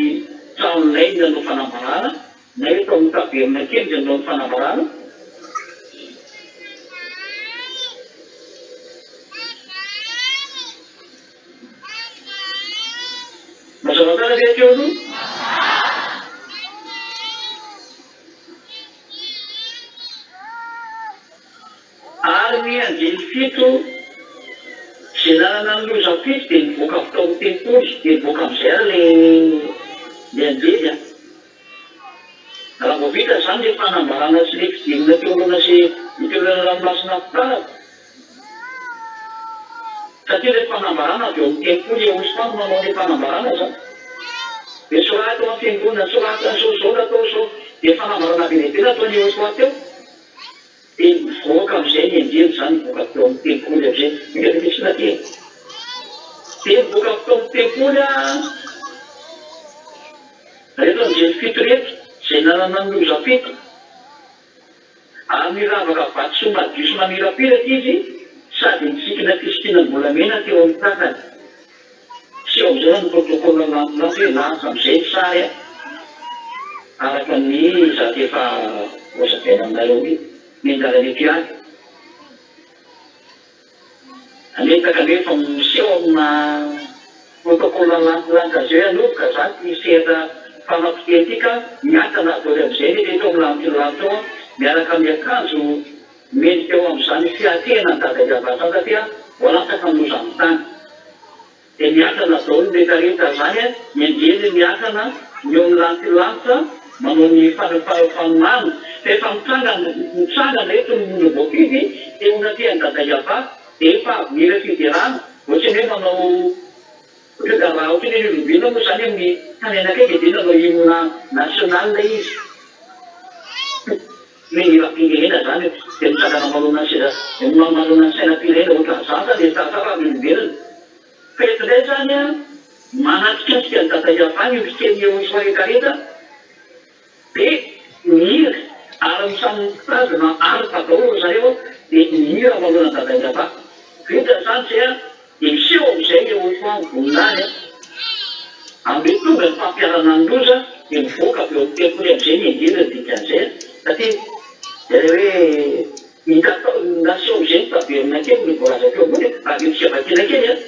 tranolay no nanao fanambarana, na hoe tao amin'ny tabernakely izay nanao ny fanambarana. Mazava tsara ve hatreo aloha? Ary ny anjely fito izay nanana ny loza fito dia nivoaka avy tao amin'ny tempoly, dia nivoaka amin'izay ary ilay anjely an. Raha vao vita izany ilay fanambarana sy ilay fidirana teo anoloana sy ny teo anoloana ranomasina fitaratra, satria ilay fanambarana avy ao amin'ny tempoly Yehosua no manao ilay fanambarana izany. Dia soraty ao amin'ny fiangonana, soraty izao izao natao izao, dia fanambarana be dia be nataon'i Yehosua teo. Dia nivoaka amin'izay ny anjely izany, nivoaka avy teo amin'ny tempoly amin'izay. Inona dia misy naty e? Dia nivoaka avy tao amin'ny tempoly an. Ireto anjely fito ireto, izay nanana ny loza fito, ary niravaka vatosoa madio sy mamirapiratra izy, sady nisikina fisikinam-bolamena teo amin'ny tratrany. Tsy eo amin'izay ny protocole lantilanty hoe lasa amin'izay ny sary a! Araka ny zavatra efa voasafidy aminareo io, miandalana eto ihany. Ametaka anefa miseho amina protocole lantilanty azy eo hanomboka izany ity sehatra fanapotehana ity ka miakatra daholo amin'izay ny rehetra ao amin'ny lantilanty ao miaraka amin'ny akanjo mendrika eo amin'izany fiatrehana ny Dada Iavatra satria voalatsaka ny loza amin'ny tany. Dia miakana daholo ny retraretra zany a, ny anjely miakana ny eo amin'ny lantilanitra manao ny fanomana fa efa mitsangana mitsangana eto ny olom-boafidy teo anatrehan'i Dada Iavah dia efa avy mihira fiderana ohatrany hoe manao ohatra hoe raha ohatra hoe ny olombelona moa zany amin'ny tany anakaiky dia nanao hymne national izy. Ny hiram-pirenena izany dia mitsangana manoloana ny seza, manoloana ny sainam-pirenena ohatran'izany izany dia tsaratsara amin'ny olombelona. Fa eto indray izany an, manatrikatrika an'i Dada Iavah ny ondrikely Yehosua rehetrarehetra dia mihira ary samy mitazona harpa daholo ry zareo dia mihira manoloana an'i Dada Iavah. Vita izany izay an, Dia miseho amin'izay ilay Otoan voninahiny an! Amin'ilay tonga ny fampiharana ny loza dia mivoaka avy eo amin'ny tempoly amin'izay ny anjely ny dikan'izay an! Satria ilay hoe hita tao, naseho amin'izay ny tabernakely no voalaza teo ambony e! Avy eo tsika vakiana kely an!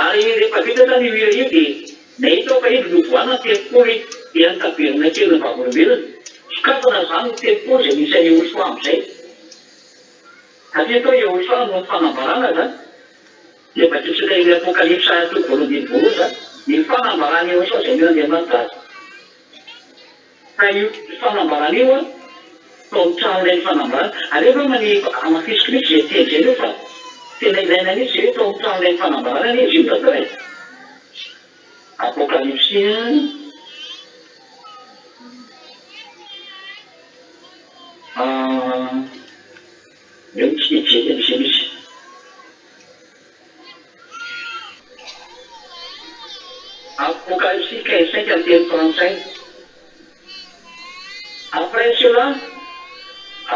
Ary rehefa vita izany io hira io dia nahita aho fa indro novohana ny tempoly dia ny tabernakelin'ny vavolombelona. Sokafana izany ny tempoly izay misy an'i Yehosua amin'izay. Hatreto Yehosua no fanambarana izany. Dia vakitsika eny Apokalypsa toko voalohany andininy voalohany izany, ny fanambaran'i Yehosua izay nomen'Andriamanitra azy. Ka io fanambarana io an, tao amin'ny tranolain'ny fanambarana. Aleo angamba ny hamafisiko mihitsy izay teny izay aloha fa. Tena ilaina mihitsy izay hoe tao amin'ny tranolain'ny fanambarana anie izy io no natao e. Apokalypsy a, aleo tsy hijery an'izay mihitsy. Apokalypsy 15 5 amin'ny teny frantsay. Après cela,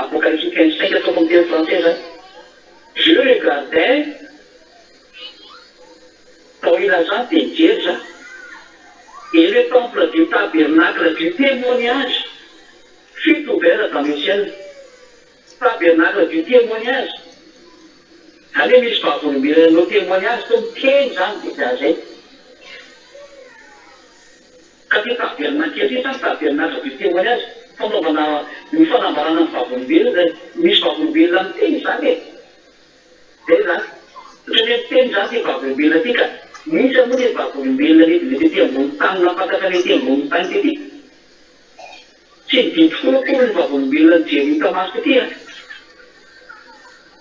Apokalypsy 15 5 ataoko amin'ny teny frantsay izany, Je regardais, taorian'izany dia nijery za, et le temple du tabernacle du témoignage fut ouvert dans le ciel. Tabernacle du témoignage, zany hoe misy vavolombelona nanao témoignage tao miteny zany dikan'izay. Ka ty tabernacle ty zany tabernacle du témoignage, fanaovana ny fanambarana ny vavolombelona, misy vavolombelona miteny izany e! Zay zany. Ohatran'ny hoe miteny zany ty vavolombelona ty ka, iza moa le vavolombelona nidina tety ambony tany nampakatra ny ety ambony tany tety? Tsy ny didy folo akory ny vavolombelona nijery hita maso tety an!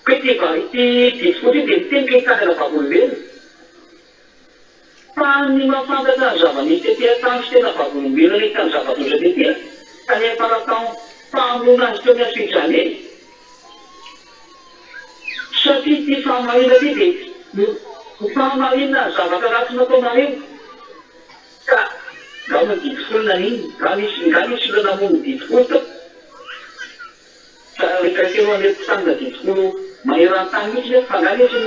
Ka ity ity didy folo ity dia miteny ka hitsangana vavolombelona. Fa ny mahafantatra ny zava-nisy tety an-tany sy tena vavolombelona nahita ny zava-doza tety ka niafara tao fahamonoana azy teo amin'ny hazofijaliana. Satria ity fahamarinana ity dia ny fahamarinana ny zavatra ratsy nataonareo. Ka nga moa ny didy folo naninona? Nga nisy nga nisy olona namono ny didy folo tao? Fa rehefa tena mety mpitanina didy folo maneran-tany mihitsy ve fa nga nisy ny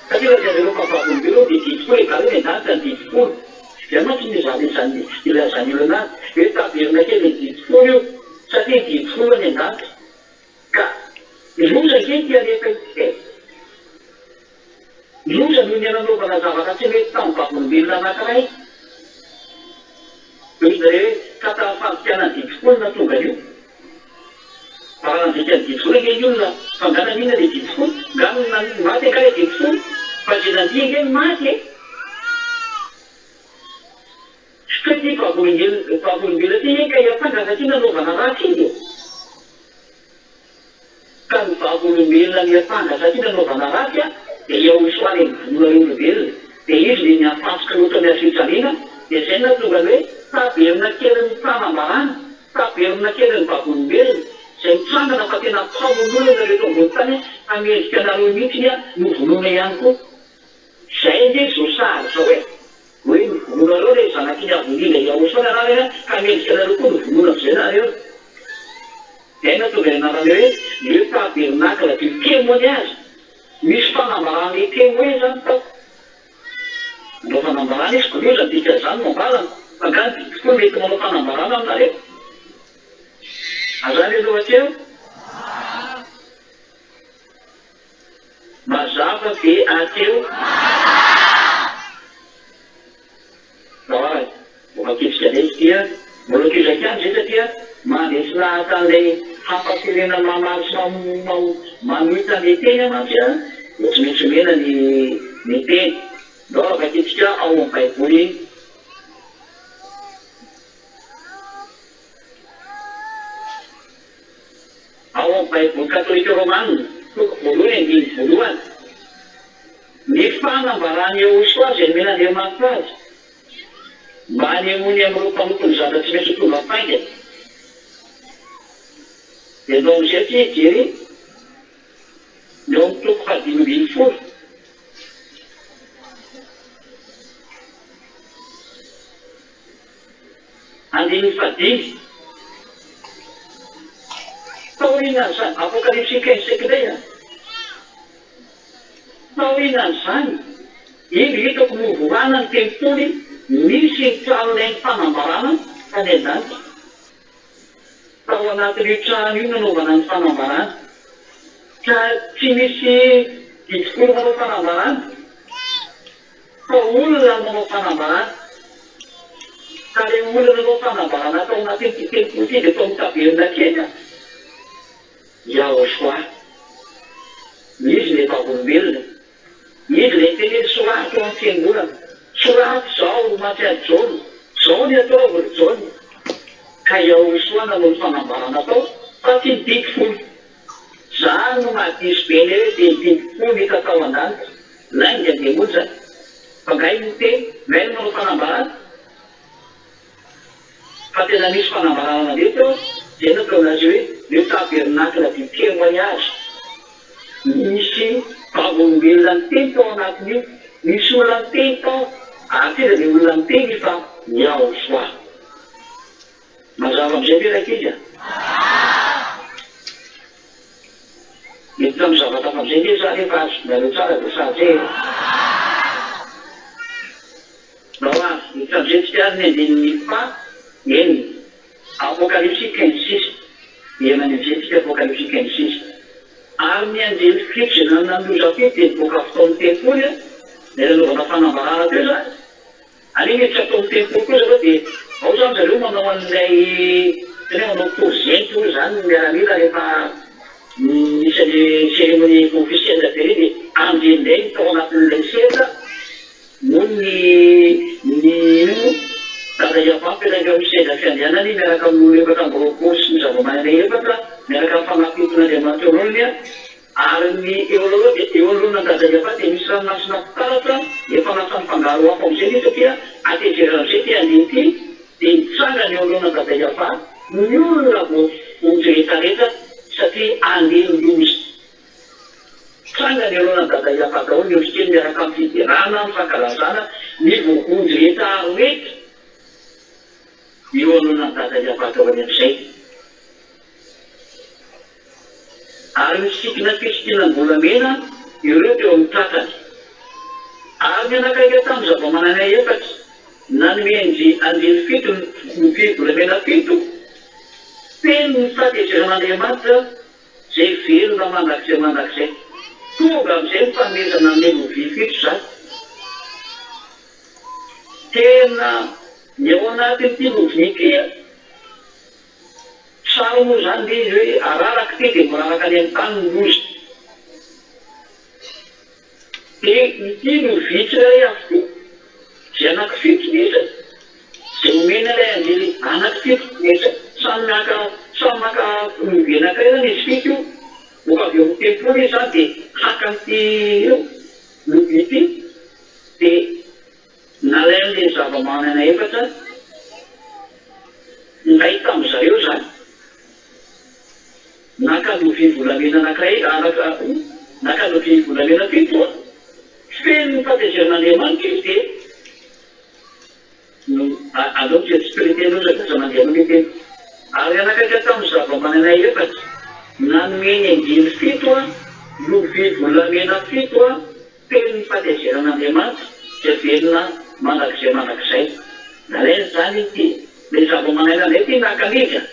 satria lazainareo fa vavolombelona dia didy folo egal any an-danitra ny didy folo. Izay mantsy no izany ilazan'ny olona azy hoe tabernakely ny didy folo io satria ny didy folo any an-danitra. Ka loza ange ity alefa ity e! Loza noho ny nanaovana zavatra tsy mety tamin'ny vavolombelona anankiray. Hoy zareo hoe, ka tamin'ny fandikana ny didy folo no nahatonga an'io. Fa raha nandika ny didy folo ange ny olona, fa nga naninona ilay didy folo? Nga maty angaha ilay didy folo? Fa izay nandia ange no maty e! Fa ity vavolombelona ity ange ka hiampanga satria nanaovana ratsy izy e! Ka ny vavolombelona miampanga satria nanaovana ratsy dia Yahoshua ilay nivono an'ilay olombelona, dia izy ilay niampantsoka ny otan'ny hazofijaliana, dia izay no nahatonga ny hoe tabernakelin'ny fanambarana, tabernakelin'ny vavolombelona, izay mitsangana fa tena mpamono olona nareo eto ambony tany ka mendrika anareo mihitsy novonoina ihany koa. Izay ange izao sary izao e! Hoe novonoinareo ilay zanaky ny Avo Indrindra Yahoshua ny anarany ka mendrika anareo koa novonoina amin'izay nareo. Izay no tonga ianarana hoe le tabernacle du témoignage. Misy fanambarana le témoin zany tao. Manao fanambarana izy, loza ny dikan'izany no ambarany. Fa nga ny biby koa mety manao fanambarana aminareo? Azany aloha hatreo. Mazava ve hatreo? Zao mbola ketrika indray izy ity an! Mbola tohizako ihany izay satria mandresy lahatra an'ilay hampaterena mamaly sy manohitra an'ilay teny aho mantsy an! Dia tsy maintsy omena ny ny teny. Ndao vakintsika ao amin'ny baiboly. Ao amin'ny Baiboly Katolika Romana, toko voalohany andininy voalohany, ny fanambaran'i Yehosua izay nomen'Andriamanitra azy, mba hanehoany amin'ireo mpanompony zavatra tsy maintsy ho tonga faingana. Dia ndao amin'izay ity hijery ny ao amin'ny toko fahadimy ambin'ny folo. Andininy fahadimy. Taorian'izany, Apokalypsy 15 cinq indray an. Taorian'izany, indro hitako novohana ny tempoly nisy ny tranolain'ny fanambarana tany an-danitra. Tao anatin'io trano io nanaovana ny fanambarana. Ka tsy misy discours manao fanambarana. Fa olona no manao fanambarana. Ka ilay olona nanao fanambarana tao anatin'ity tempoly ity dia tao amin'ny tabernakely an! Yahoshua. Izy ilay vavolombelona. Izy ilay niteny hoe soraty ao amin'ny fiangonana. Soraty izao ry maty an'i Jaona. Izao ny ataovy ry Jaona. Ka Yahoshua nanao ny fanambarana tao fa tsy ny didy folo. Zany no mahadiso be le hoe dia didim-po ny hita tao an-danitra. Lainga dia monja. Fa nga io miteny, nga io manao fanambarana? Fa tena misy fanambarana nandeha teo, zay no ataonareo hoe le tabernacle du témoignage. Nisy vavolombelona niteny tao anatin'io, nisy olona niteny tao, ary tsy iza le olona niteny fa Yahoshua. Mazava amin'izay ve rankizy a? Miditra amin'ny zavatra hafa amin'izay ve za rehefa azonareo tsara dia sazy e? Ndao ary, miditra amin'izay tsika ary ny andininy faha enina, Apokalypsy 15 six, miverina any amin'izay tsika Apokalypsy 15 six. Ary ny anjely fito izay nanana ny loza fito dia nivoaka avy tao amin'ny tempoly, ilay nanaovana fanambarana teo izany, Aleo miditra ato amin'ny tempoly koa zareo dia ao zany zareo manao an'ilay tena hoe manao tour hoy zany ny miaramila rehefa misy an'le cérémonie officielle be ireny dia anjely indray ny tao anatin'ilay seza noho ny ny inona moa Dada Yavah mipetraka eo amin'ny seza fiandrianany miaraka amin'ny olona 24 sy ny zava-manan'aina efatra miaraka amin'ny fanahy fiton'Andriamanitra eo anoloany Ary ny eo anoloana dia eo anoloana Andrajaiafa dia misy ranomasina fitaratra efa lasa mifangaro afo amin'izay ity satria hatezerana amin'izay ity andiany ity dia nitsangana eo anoloana Andrajaiafa ny olona voavonjy rehetrarehetra satria andeha ny loza. Tsangana eo anoloana Andrajaiafa daholo ny ondrikely miaraka amin'ny fiderana, amin'ny fankalazana ny voavonjy rehetra rehetra eo anoloana Andrajaiafa daholo amin'izay. Ary nisikina fisikinam-bolamena ireo teo amin'ny tratrany. Ary nianakaika tamin'ny zavamananaina efatra nanome anjely fito ny lovia volamena fito, feno ny fahatezeran'Andriamanitra izay velona mandrakizay mandrakizay. Tonga amin'izay ny fanomezana an'ilay lovia fito izany. Tena ny ao anatin'ity lovia ity. Tsara moa izany le izy hoe araraka ity dia miraraka any amin'ny tany ny loza. Dia ity no vy tsirairay avy ity, izay anankifito ny isany, izay omena ilay anjely anankifito ny isany. Samy maka samy maka lovia anankiray izany izy fito io, rehefa avy eo amin'ny tempoly izy izany dia haka an'ity io lovia ity dia Nalain'ilay zava-manana efatra indray tamin-dry zareo izany. Naka lovia volamena anankiray, araka, naka lovia volamena fito, feno ny fahatezeran'Andriamanitra izy dia no, aleo dia tsy traiter loatra dia aza mandeha aloha ilay teny. Ary nanakaiky tamin'ny zava-manana efatra, nanome ny anjely fito, lovia volamena fito, Tenin'ny fahatezeran'Andriamanitra izay velona mandrakizay mandrakizay. Nalainy izany ity ilay zava-manaina indray ity naka an'izy a!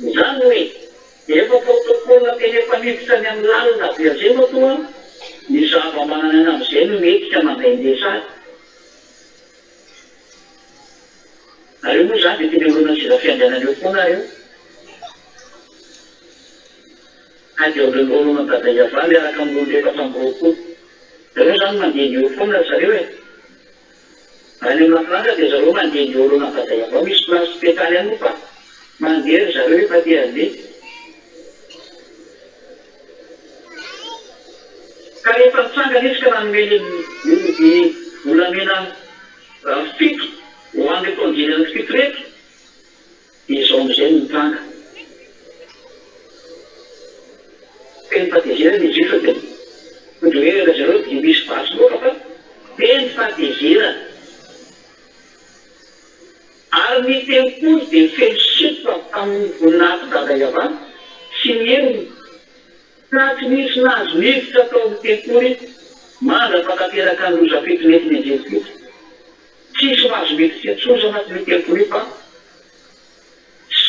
Izany hoe efa protocole tena efa niditra any amin'ny lalina be amin'izay matoa ny zava-manan'aina amin'izay no mihetsika mandehandeha sary. Nareo moa izany dia tena eo anoloana ny seza fiandrianana eo foana nareo. Ka dia olon-droa Dada Yavah miaraka amin'ny olona 24. Zareo zany mandehandeha eo foana ry zareo e. Raha any amin'ny lafrantsa dia zareo mandehandeha eo anoloana Dada Yavah, misy place spéciale ihany moa fa mandeha ry zareo rehefa te handeha. Ka rehefa nitsangana izy ka nanome ny lovia volamena fito ho an'ireto anjely anankifito ireto, Dia izao amin'izay no nitranga. Feno fahatezerana izy io sao dia mody hoe ry zareo dia misy basy loaka fa feno fahatezerana. Ary ny tempoly dia feno setroka avy tamin'ny voninahitr'i Dada Yavah sy ny heriny, ka tsy nisy nahazo niditra tao amin'ny tempoly mandra-pahatanteraka ny loza fito nentin'ny anjely fito. Tsisy mahazo miditra intsony zao anatin'io tempoly io fa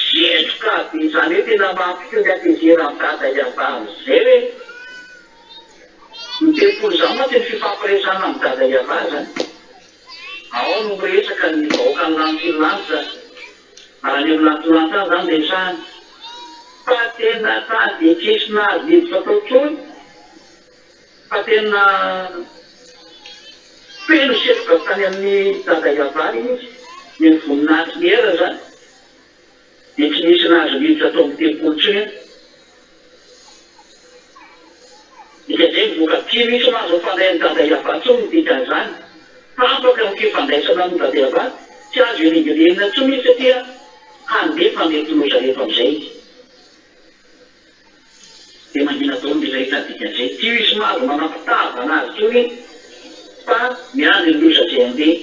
setroka be izany hoe tena mampikomy hatezeran'i dada Iavah amizay hoe ny tempoly izany mantsy ny fifampiresahana amin'i dada Iavah zany ao no miresaka ny vahoakan'ny lanitra ny lanitra ary any amin'ny lanitra lanitra any zany resahana fa tena sady tsisy nahazo niditra tao intsony Fa tena feno setroka avy tany amin'i Dada Yavah izy, ny voninahitry ny era izany, dia tsy nisy nahazo niditra tao amin'ny tempoly intsony aho. Tsy misy mahazo mifandray amin'i Dada Yavah intsony ny dikan'izany. Tapaka ny fifandraisana amin'i Dada Yavah, tsy azo ilingilinina intsony izy satria handefa an'ireto loza ireto amin'izay izy. Dia mangina daholo ny rehetra ny dikan'izay. Tsy misy mahazo manampitavana azy intsony fa miandry ny loza izay handeha.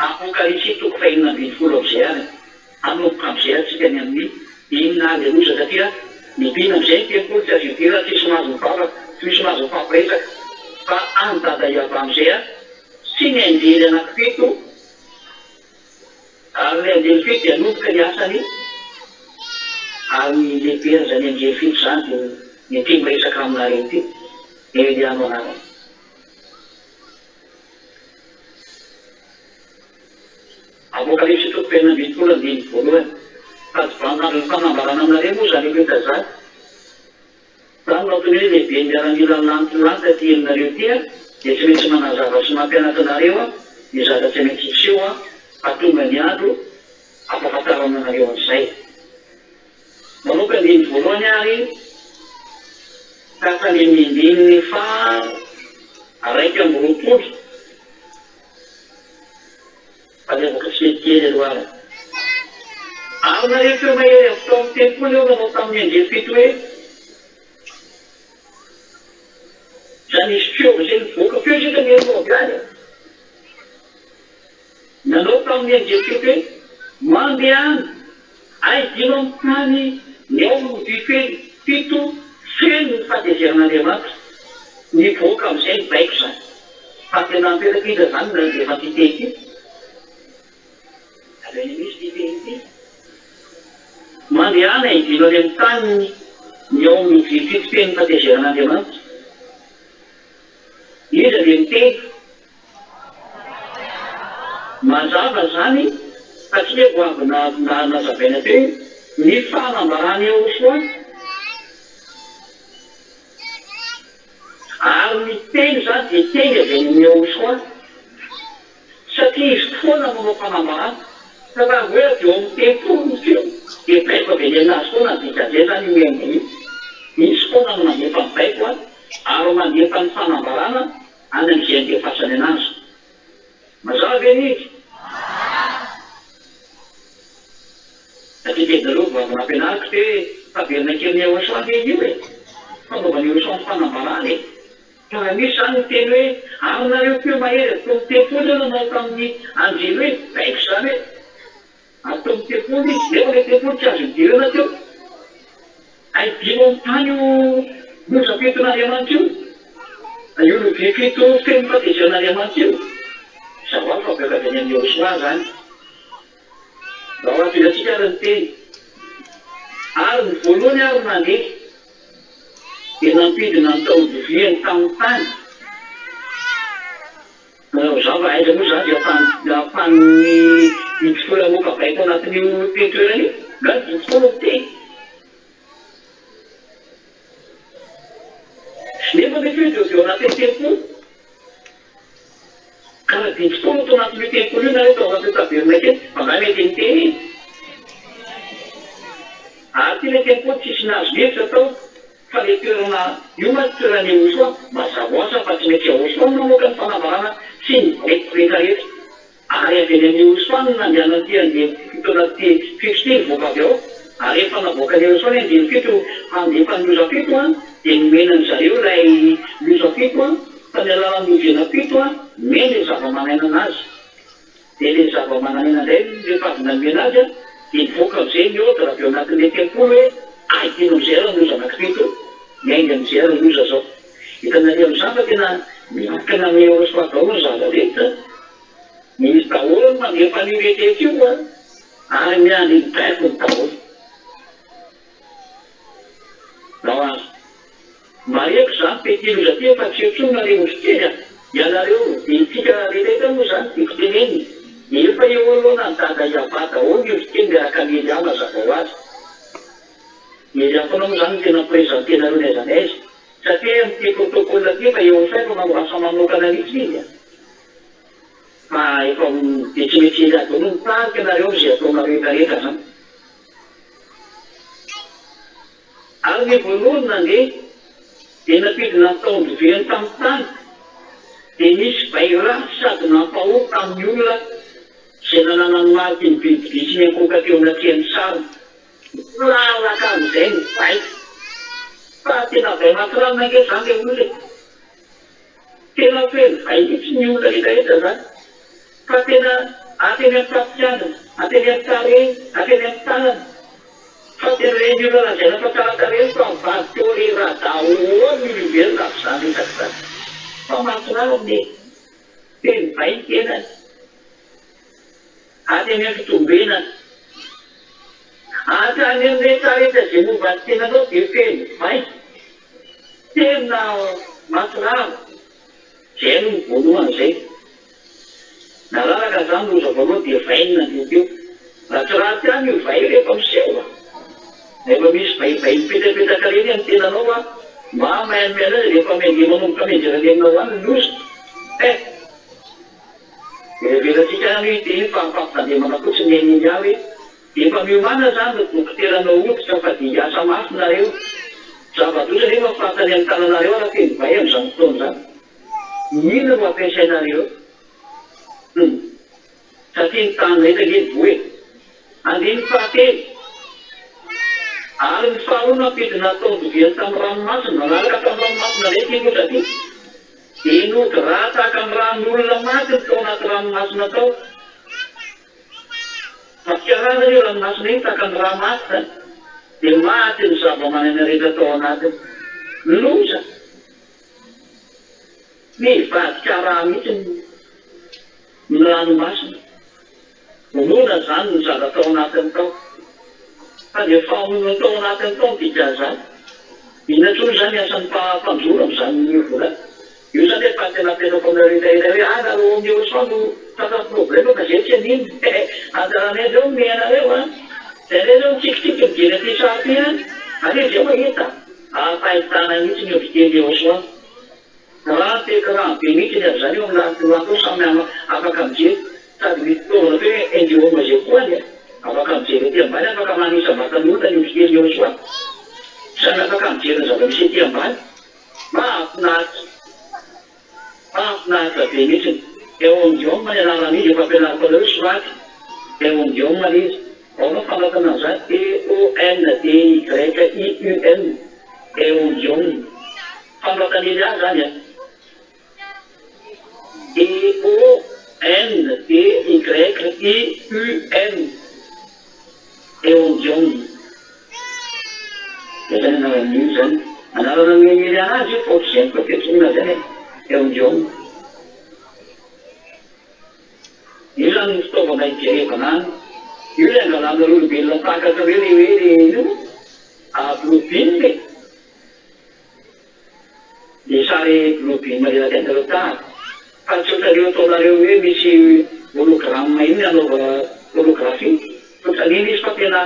Apokalypsy toko fahenina ambinifolo amin'izay ary hanomboka amin'izay ary tsika ny amin'ny inona ary ilay loza satria ny mpino amin'izay ny tempoly tsy azo idirana tsisy mahazo mivavaka tsy misy mahazo mifampiresaka fa any dada Yavah amin'izay ary sy ny anjely anankifito ary ilay anjely fito dia hanomboka ny asany ary ny lehiben'izany anjely fito izany dia ny ity miresaka aminareo ity Elia no anarany. Apokalypsy toko fahenina ambinifolo andininy voalohany. Sady vaninandron'ny fanambarana aminareo moa izany rehetra izany. Izany no antony hoe lehiben'ny miaramilan'ny lanitry ny lanitra ity aminareo ity dia tsy maintsy manazava sy mampianatra anareo ny zavatra tsy maintsy hiseho fa tonga ny andro hampahafantarana anareo an'izay. Manomboka andininy voalohany ary ka hatrany amin'ny andininy faha 21. Tadiavako tsikelikely aloha ary. Ary naheno feo mahery avy tao amin'ny tempoly aho nanao tamin'ny anjely fito hoe, Izany nisy feo izay nivoaka, feo izay naheno avy any. Nanao tamin'ny anjely fito hoe, Mandehana, aidino amin'ny tany ny ao amin'ny lovia fito feno ny fahatezeran'Andriamanitra. Nivoaka amin'izay ny baiko izany. Fa tena mipetraka iza izany no nandefa ity teny ity? Avy any amin'iza ity teny ity? Mandehana aidino any amin'ny tany ny ao amin'ny lovia fito feno ny fahatezeran'Andriamanitra. Iza dia miteny? Mazava izany fa tsy hoe vao avy nazavaina teo ny fanambaran'i Yehoshoa ary ny teny izany dia teny avy any amin'i Yehoshoa satria izy foana no manao fanambarana fa raha vao hoe avy eo amin'ny tempoly ny feo dia baiko avy any aminazy foana ny dikan'izay izany io mihaino io. Izy foana no mandefa ny baiko ary mandefa ny fanambarana any amin'izay andefasany anazy. Mazava ve ny izy? Tadidio aloha vao avy nampianariko teo hoe tabernakelin'i Yehosua ange io e! Fanaovan'i Yehosua ny fanambarana e! Ka raha misy izany miteny hoe ary nareo teo mahery avy tao amin'ny tempoly eo nanao tamin'ny anjely hoe baiko izany hoe avy tao amin'ny tempoly izy nefa ilay tempoly tsy azo idirana teo. Aidino amin'ny tany io lozam-piton'Andriamanitra io, io lovia fito feno fahatezeran'Andriamanitra io. Zavao fa beka avy any amin'i Yehosua izany. Mba ho ampidrantsika ary ny teny. Ary ny voalohany ary nandeha, dia nampidina ny taon-doviany tamin'ny tany. Za fa aiza moa za dia afahan'ny didy folo hamoaka baiko anatin'io toerana io? Nga didy folo miteny? Nefa nefa io dia avy ao anatin'ny tempoly. Ka raha didy folo tao anatin'io tempoly io nareo tao anatin'ny tabernakely, fa nga mety niteny iny? Ary ity ilay tempoly tsisy nahazo niditra tao. Fa le toerana io mantsy toeran'i Yehosoa, mazava ho azy fa tsy maintsy Yehosoa no namoaka ny fanambarana sy ny baiko rehetra rehetra. Ary avy any amin'i Yehosoa no nandehanan'ity andiany fito anaty fito ity nivoaka avy ao. Ary rehefa navoakan'i Yehosoa ny andiany fito handefa ny loza fito dia nomena an-dry zareo ilay loza fito tamin'ny alalan'ny loviana fito nomena ilay zava-manahina anazy. Dia ilay zava-manan'aina indray rehefa avy nanomena azy dia nivoaka amin'izay ny ordre avy ao anatin'ilay tempoly hoe aidino amin'izay ary ny loza anankifito, miainga amin'izay ary ny loza izao. Hitanareo amin'izany fa tena miankina amin'ny Yehosua daholo ny zava-drehetra. Misy daholo ny mandefa an'io rehetra io ary miandry ny baikony daholo. Ndao ary. Marihiko izany petit loza ty efa tsy eo tsony nareo ondry kely a! Ianareo dia itsika rehetra moa izany tiako tenenina dia efa eo anoloana an'i dada Yavah daholo ny ondry kely miaraka amin'i Elia mazava ho azy. I Elia foana moa izany no tena mi-presenter nareo n'aiza n'aiza satria amin'ity protocole ty efa eo amin'ny saiko manao asa manokana mihitsy izy a! Fa efa dia tsy maintsy Elia daholo no mitarika anareo amin'izay ataonareo rehetra rehetra zany. Ary ny voalohany nandeha, Dia nampidina ny taon-droviany tamin'ny tany, dia nisy vay ratsy sady nampahory tamin'ny olona izay nanana ny mariky ny bibidia sy niankohoka teo anatrehan'ny sariny. Nilalaka amin'izay ny vay. Fa tena vay maty-ranona ange izany ilay olona e! Tena feno vay mihitsy ny olona rehetrarehetra izany. Fa tena hatreny amin'ny tafikandrina, hatreny amin'ny tarehy, hatreny amin'ny tanana. Fa tena ireny olona lazaina fa tsara tarehy fa mivadika eo re daholo ny olombelona amin'izany resaka izany. Fa mahatsiravina e! Feno vay ny tenany. Hatreny amin'ny fitombenana. Hatrany amin'ny rehetrarehetra izay momba ny tenanao dia feno vay. Tena mahatsiravina. Zay aloha ny voalohany zay. Nalalaka zany loza voalohany dia vay no nandeha teo. Ratsiratsy ihany io vay io rehefa miseho a! Rehefa misy vaivay mipetrapetraka reny amin'ny tenanao a, mba mihainomihaino azy rehefa miandeha manomboka mianjera nenina ho any ny loza. Eh! Dia heverantsika ihany hoe ity fa fampitandremana fotsiny nen'ingahy hoe Efa miomàna zany ry dokotera anao hoditra fa dia hiasa mafy nareo. Zava-doza nefa ny fantany amin'ny tananareo ara feno vay amin'izany fotoana izany. Inona no ampiasainareo eo? Hum. Satria ny tany rehetra ange voa e. Andininy fahatelo. Ary ny faharoa nampidina taon-doviany tamin'ny ranomasina, nanaraka tamin'ny ranomasina indray ity loza ity. Dia nody rà tahaka ny ràn'olona maty ny tao anaty ranomasina tao. Fampiarahana io ranomasina io tahaka ny rà maty zany dia maty ny zava-manana rehetra tao anatiny. Loza! Mivadika rà mihitsy ny ranomasina. Vonoina zany ny zaza tao anatiny tao. Fa dia famonoana tao anatiny tao ny dikan'izany. Inona intsony izany ny asan'ny mpanjoro amin'izany vola io zany efa tena apetrako aminareo rehetra hoe ah nareo ao amin'ny Auchan no tratran'ny problème fa zay tsy hanino eh anjaranay zao mimehy anareo an zay ndray zao mitsikitsiky mijery an'ity sary ity an aleo zay mahita fahitana mihitsy ny hôpitaly Auchan grand écran be mihitsy ny avy zany eo amin'ny lahatsoratra eo samy afaka mijery Sady misy fitaovana atao hoe Endiome izay koa any an! Afaka mijery ety ambany, afaka manisa vatan'olona ny otrikely eo soa. Samy afaka mijery ny zava-misy ety ambany. Mahafinaritra. Mahafinaritra be mihitsiny. Eondium ny anaran'izy, efa ampianariko anareo hoe soraty. Eondium ilay izy. Ahoana ny fanoratana an'izany? E-O-N-D-Y-I-U-M. Eondium. Fanoratan'i Elia izany an! E O N D Y I U M Eondium Zay zany anaran'io zany. Anarana nomen'i anazy io fa ohatr'izay koa fiantsoana azy any e. Eondium. Io zany ny fitaovana hijerevana any. Io ilay angalanareo olombelona tahaka an'ireo le hoe le ino? Blue beam e. Ny sary blue beam reraka anareo tahaka fa tsy ohatran'io ataonareo hoe misy hologramme iny anaova holographie tsy ohatran'iny izy fa tena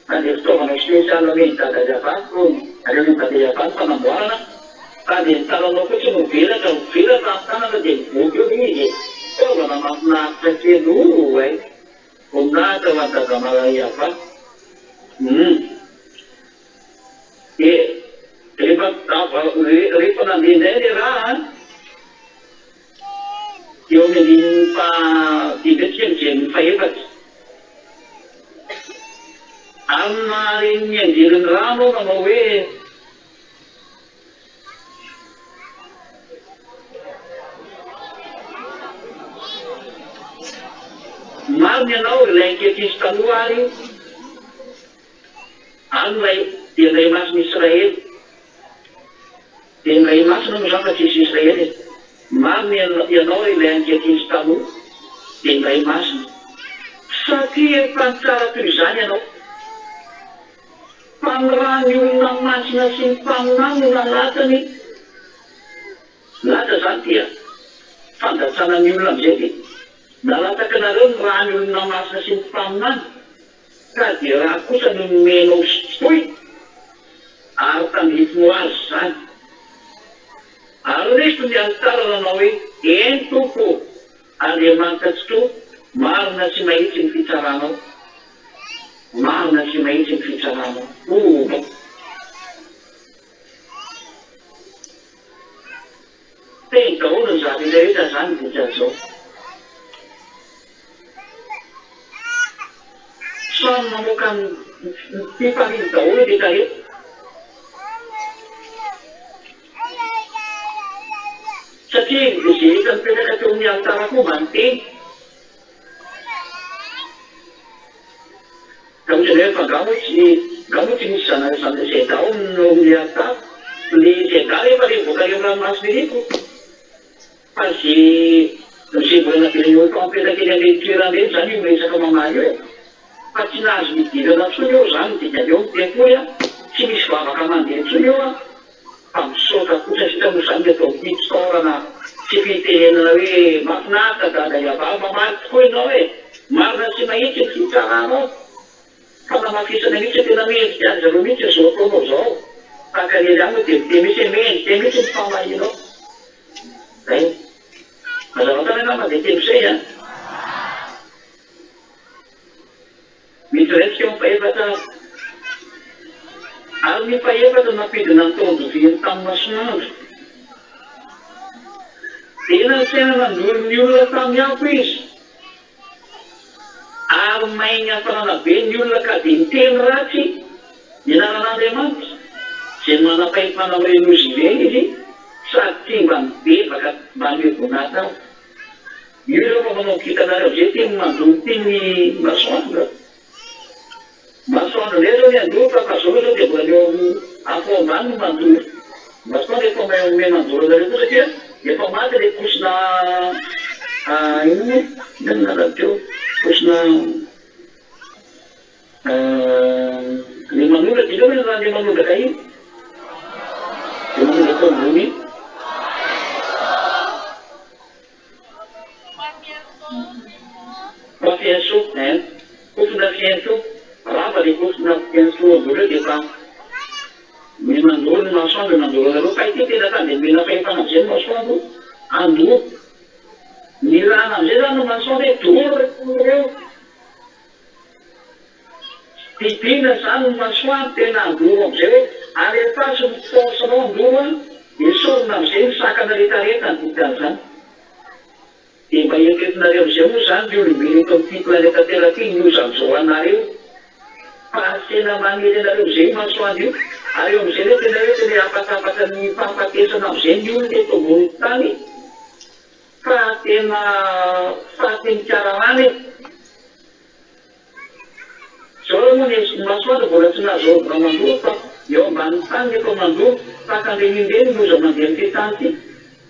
nandeha fitaovana spécial omen'i dada Yavah hono ary omen'i dada Yavah ny fanamboarana fa dia ny tananao fotsiny no mivelatra mivelatra ny tanana dia mivoaka eo ilay izy e! Fitaovana mahafinaritra kely oay! Voninahitra ho an'i dada Malala Yavah humm. Dia rehefa rehefa nandeha indray ilay rà an, eo amin'ny andininy faha dimy indray tsika mijery ny fahefatra. Ary nahare ny anjelin'ny rano aho nanao hoe. Marina ianao ry ilay ankehitriny sy taloha ary. Ary ny Ray, dia ny Ray Masin'i Israely. Dia ny Ray Masina moa izany fa tsy izy Israely e. Marina ianao ry ilay ankehitriny sy taloha, dia ny Ray Masina. Satria efa nitsara toy izany ianao. Fa ny ràn'ny olona masina sy ny mpaminany no nalatsany. Latsa izany dia fandatsana ny olona amin'izay dia. Nalatsakinareo ny ràn'ny olona masina sy ny mpaminany. Ka dia raha kosa no nomenao sotroy ary tandrify ho azy izany. Ary resy ny alitara nanao hoe, Eny, Tompo ô, Andriamanitra Tsitoha, marina sy mahitsy ny fitsaranao. Marina sy mahitsy ny fitsaranao. Oh! zavatra rehetra izany dikan'izao. Samy mamoaka ny fifaliany daholo ny rehetra rehetra. Satria izay rehetra nipetraka teo amin'ny alitara koa mba niteny. Ka ohatran'ny hoe fa nga moa tsy nga moa tsy misy zana zana zeda ao no amin'ny alitara. Le zeda rehefa le mivoaka any amin'ny ranomasina iny ko. Fa ze ze mbola navelan'i Otan mipetraka eny amin'ireny toerana ireny izany io miresaka mamaly io e! Fa tsy nahazo nidirana intsony eo izany ny dikany eo ny tempoly an! Tsy misy vavaka mandeha intsony eo an! Fa misaotra fotsiny sisa moa izany ny atao amin'ity fisaorana sy fitenenana hoe mahafinaritra dada Yavah mamaly tokoa ianao e! Marina sy mahitsy ny fitsaranao! Fanamafisana mihitsy hoe tena mendrika an-dry zareo mihitsy izao ataonao izao. Tahaka an'i Elia moa dia miteny mihitsy hoe mendrika mihitsy ny famahianao. Zay. Mazava tsara angamba izay teniko izay an. Miditra indray tsika amin'ny fahefatra ary. Ary ny fahefatra nampidina ny taon-doviany tamin'ny masoandro. Dia nasaina nandoro ny olona tamin'ny afo izy. Ary may ny hafanana be ny olona ka dia niteny ratsy ny anaran'Andriamanitra, izay manam-pahefana amin'ireny loza ireny izy, sady tsy mba mibebaka mba hanome voninahitra azy. Io izao fa manomboka hitanareo amin'izay ity ny mandoro ity ny masoandro a! Masoandro indray izao ny handoro fa fa zao aloha izao dia mbola ny eo amin'ny afo ao ambany no mandoro. Masoandro efa miha mandoro anareo koa satria efa maty ilay kosona inona moa inona no anarany teo kosona ilay manondraka inona moa ny anaran'ilay manondraka iny? Ilay manondraka ao ambony iny. Fa fiantso ein. Kofona fiantso. Rava le kofona fiantso ambony eo dia efa ny mandoro ny masoandro nandoro anareo fa ity tena sady nomena fahefana amizay ny masoandro handoro. Ny rana amizay zany ny masoandro hoe doro reo. Didina zany ny masoandro tena handoro amizay hoe alefaso ny force nao handoro an, esorina amizay ny sakana retraretra ny dikan'izany. Dia mba eritreretinareo amizay moa zany ry olombelo eto amin'ity planeta terre ty ny loza amin'izao anareo fa tena manery anareo amizay io masoandro io ary eo amizay le tena hoe tena hampatapatra ny fahafatesana amizay ny olona eto ambonin'ny tany fa tena faty mikararana e. Zao aloha moa ny masoandro mbola tsy nahazo ordre mandoro fa eo ambanin'ny tany ny efa mandoro tahaka an'ireny ireny ny loza mandeha amin'ity tany ity.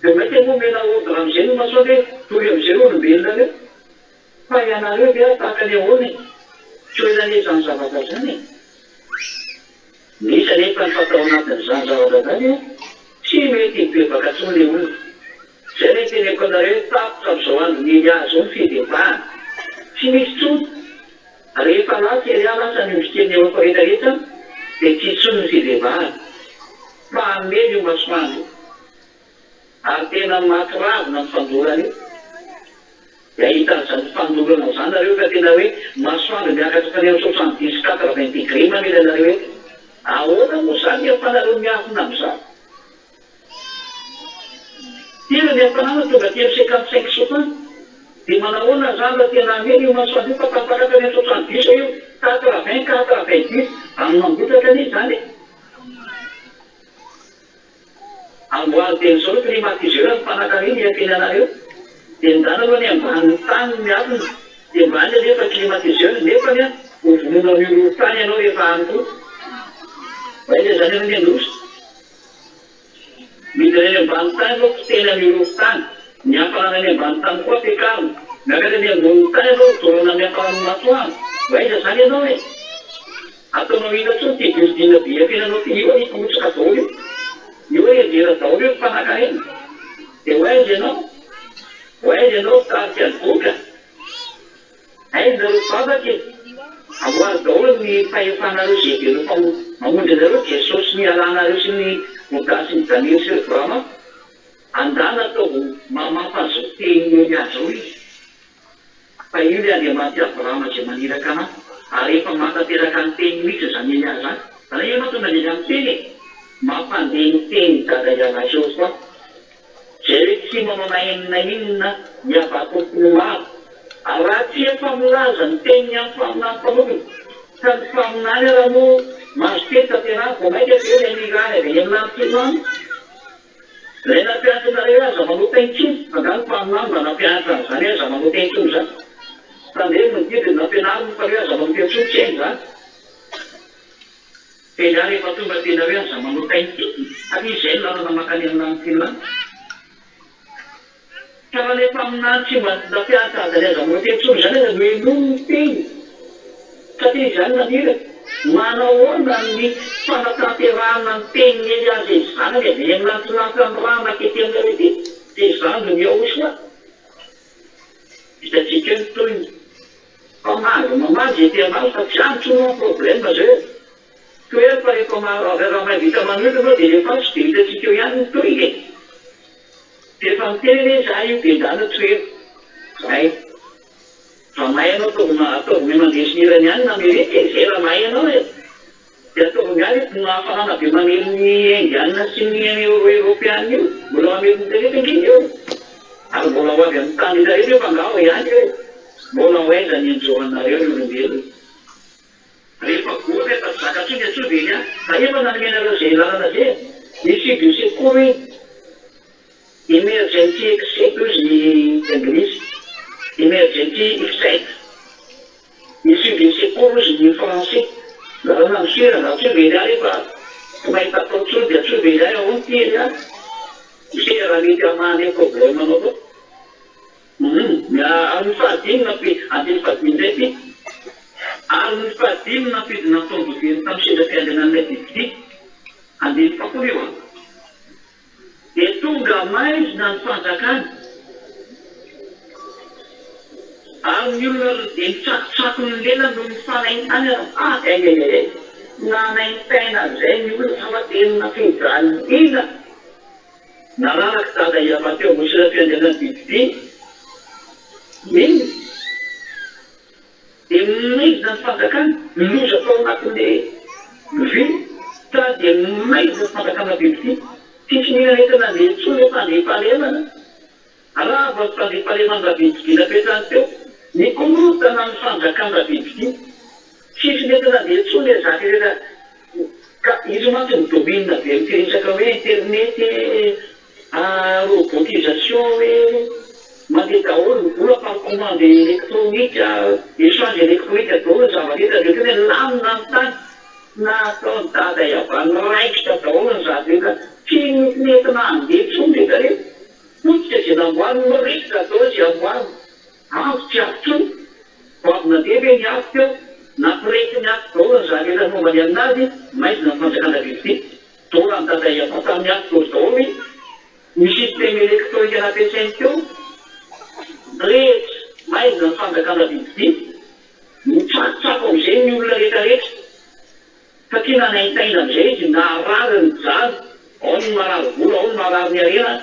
Vao mainka moa omena ordre amin'izay ny masoandro hoe dory amin'izay ry olombelona reo. Fa ianareo ve ary tahaka ny ahoana e? Tsy ho ela anie izany zavatra izany e. Misy anefa ny fa tao anatin'izany zavatra izany tsy mety hibebaka intsony ilay olona. Izay ilay teneniko anareo hoe tapitra amin'izao andron'i Elia izao ny fibebahana. Tsy misy intsony. Rehefa lasa Elia lasa ny ondrikelin'i Eoropa rehetra rehetra dia tsy intsony ny fibebahana. Fa hamely io masoandro io. Ary tena mahatsiravina ny fandorana io. Dia hahita an'izany fandorana izany nareo fa tena hoe masoandro miakatra hatrany amin'ny 70 80 degré mamely anareo eto. Ahoana moa izany ny ahafahanareo miafina amin'izany? Tena ny hafanana tonga aty amin'ny 55 soixante dia manahoana zany raha tena hamely io masoandro io fa tapakatra any 70 eo io, 80 90 amin'ny mangotraka anie izany e! Amboary dia izao ny climatiseur ny mpanankarena hiafena anareo dia ndana aloha any ambanin'ny tany ny miafina dia mba any alefa climatiseur nefany an ho vonoina amin'ny horohorontany ianao rehefa any koa. Mba aiza izany ianao miandroso? Midina any ambany tany aloha potehina amin'ny horohorontany, ny hafanana any ambany tany koa ampiakarina, miakatra any ambonin'ny tany aloha dorana amin'ny hafanan'ny masoandro, ho aiza izany ianao e? Ataonao inona intsony ity building be iafenanao ity, io anie hirotsaka daholo io, io hianjera daholo io ny mpanankarena, dia ho aiza ianao? Ho aiza ianao mpitarika ny boka? Aiza nareo mpivavaka e! Amboary daholo ny fahefanareo izay heverina fa mamonjy anareo, Jesosy ny Alanareo sy ny Bouddha sy ny Daniel sy ry Brahma. Andana ataovy mamafa an'izao tenin'i Elia zao izy. Fa io ilay Andriamanitr'i Abrahama izay maniraka anah. Ary efa mahatanteraka ny teniny mihitsy izany Elia izany. Zany hoe mahatonga an'i Elia miteny e! Mampandeha ny tenin'i Dada Ialahy Jehovah. Izay hoe. tsy manao na inona na inona ny abakompolo maro. Ary raha tsy efa milaza ny teniny amin'ny mpaminany mpanompony, ka ny mpaminany ara moa mahazo teny tanterahiny, vao mainka ve ilay nirahiny avy any amin'ny lanitra io any? Ilay nampianatra anareo hoe aza manota intsony, angaha ny mpaminany mba nampianatra an'izany hoe aza manota intsony izany? Tandremo ny didy nampianariny fa hoe aza manota intsony, tsy hainy izany. Teny ary efa tonga tena hoe aza manota intsony, satria izay no lalana mankany amin'ny lanitra iny lanitra. Ka raha ilay mpaminany tsy mba nampianatra azy an'i aza manota intsony izany aza no henoiny ny teny, satria izany naniraka, manahoana ny fanatanterahana ny tenin'i Elia izay zanany avy any amin'ny lanitra lanitra nirahana ankety aminareo ity, dia zandrin'i Yahoshua. Hitantsika eo ny tohiny. Fa mahazo mamaly izay te hamaly fa tsy any intsony moa ny problème zao e! Tohero fa rehefa raha mahavita manohitra anao dia alefaso dia hitantsika eo ihany ny tohiny e! Dia efa miteny anie za io dia ndana tohero! Zay! Raha mahay anao ataovy ataovy mahay mandresy ny erany ihany na mérite e! Zay raha mahay anao e! Dia ataovy miala eto ny hafanana be mamely ny indiana sy ny eropeana io, mbola mamely ny rehetra ange io e! Ary mbola ho avy amin'ny tany rehetra rehetra io fa angaha ao ihany io e! Mbola ho aiza ny hanjo anareo ry olombelona? Rehefa goaka efa tsy zaka intsony antsoy ve ny ahy? Fa efa nanome anareo izay lalana izay e! Issue du secours iny! Emergency exit hozy ny anglisy, emergency exit. Issue de secours hozy ny français. Lalana miserana, antsoy ve elia rehefa tsy mahita atao intsony dia antsoy ve elia ahoana ity elia? Ise raha mety hamaha an'ilay problème anao koa. Humm, ary ny fahadimy nampi, andininy fahadimy indray ity. Ary ny fahadimy nampidina ny tombodiriny tamin'ny seza fiandrianan'ilay bibidia. Andininy fahafolo io an. Dia tonga maizina ny fanjakany, ary ny olona dia nitsakotsako ny lelany noho ny fanaintainana. Hay-hay-hay! Nanaintaina amin'izay ny olona fa tena fijaliana. Nararak'i Dada Iava teo ambony seza fiandrianan'ny bibidia. Inona? Dia maizina ny fanjakana, loza tao anatin'ilay vy ka dia maizina ny fanjakana bibidia. Tsisy mihinana entana andeha intsony ilay fandriampahalemana. Rava ny fandriampahaleman'i Rabibidia napetrany teo. Nikorontana ny fanjakan-dRabibidia. Tsisy nentina andeha intsony ilay zaka rehetra ka izy mantsy mi-domine be amin'ity resaka hoe internet e, robotisation hoe mandeha daholo ny vola par commande électronique, échange électronique daholo ny zava-drehetra dia ohatran'ny hoe lamina ny tany. Nataon'i Dada Iavany raikitra daholo ny zava-drehetra, tsy nisy nentina handeha intsony rehetra rehetra. Potika izay namboariny, mirehitra daholo izay amboariny. Avo tsy avo intsony. Vao avy nandeha ve ny afo teo? Nampirehitra ny afo daholo ny zava-drehetra momba ny aminazy, maizina ny fanjakana bibidia. Doran'i Dada Iavah tamin'ny afo daholo daholo ny système électronique nampiasainy teo. Mirehitra, maizina ny fanjakana bibidia. Mitsakotsako amin'izay ny olona rehetra rehetra satria nanaintaina amin'izay izy, naharary nijaly, ao ny marary vola, ao ny marary ny harena,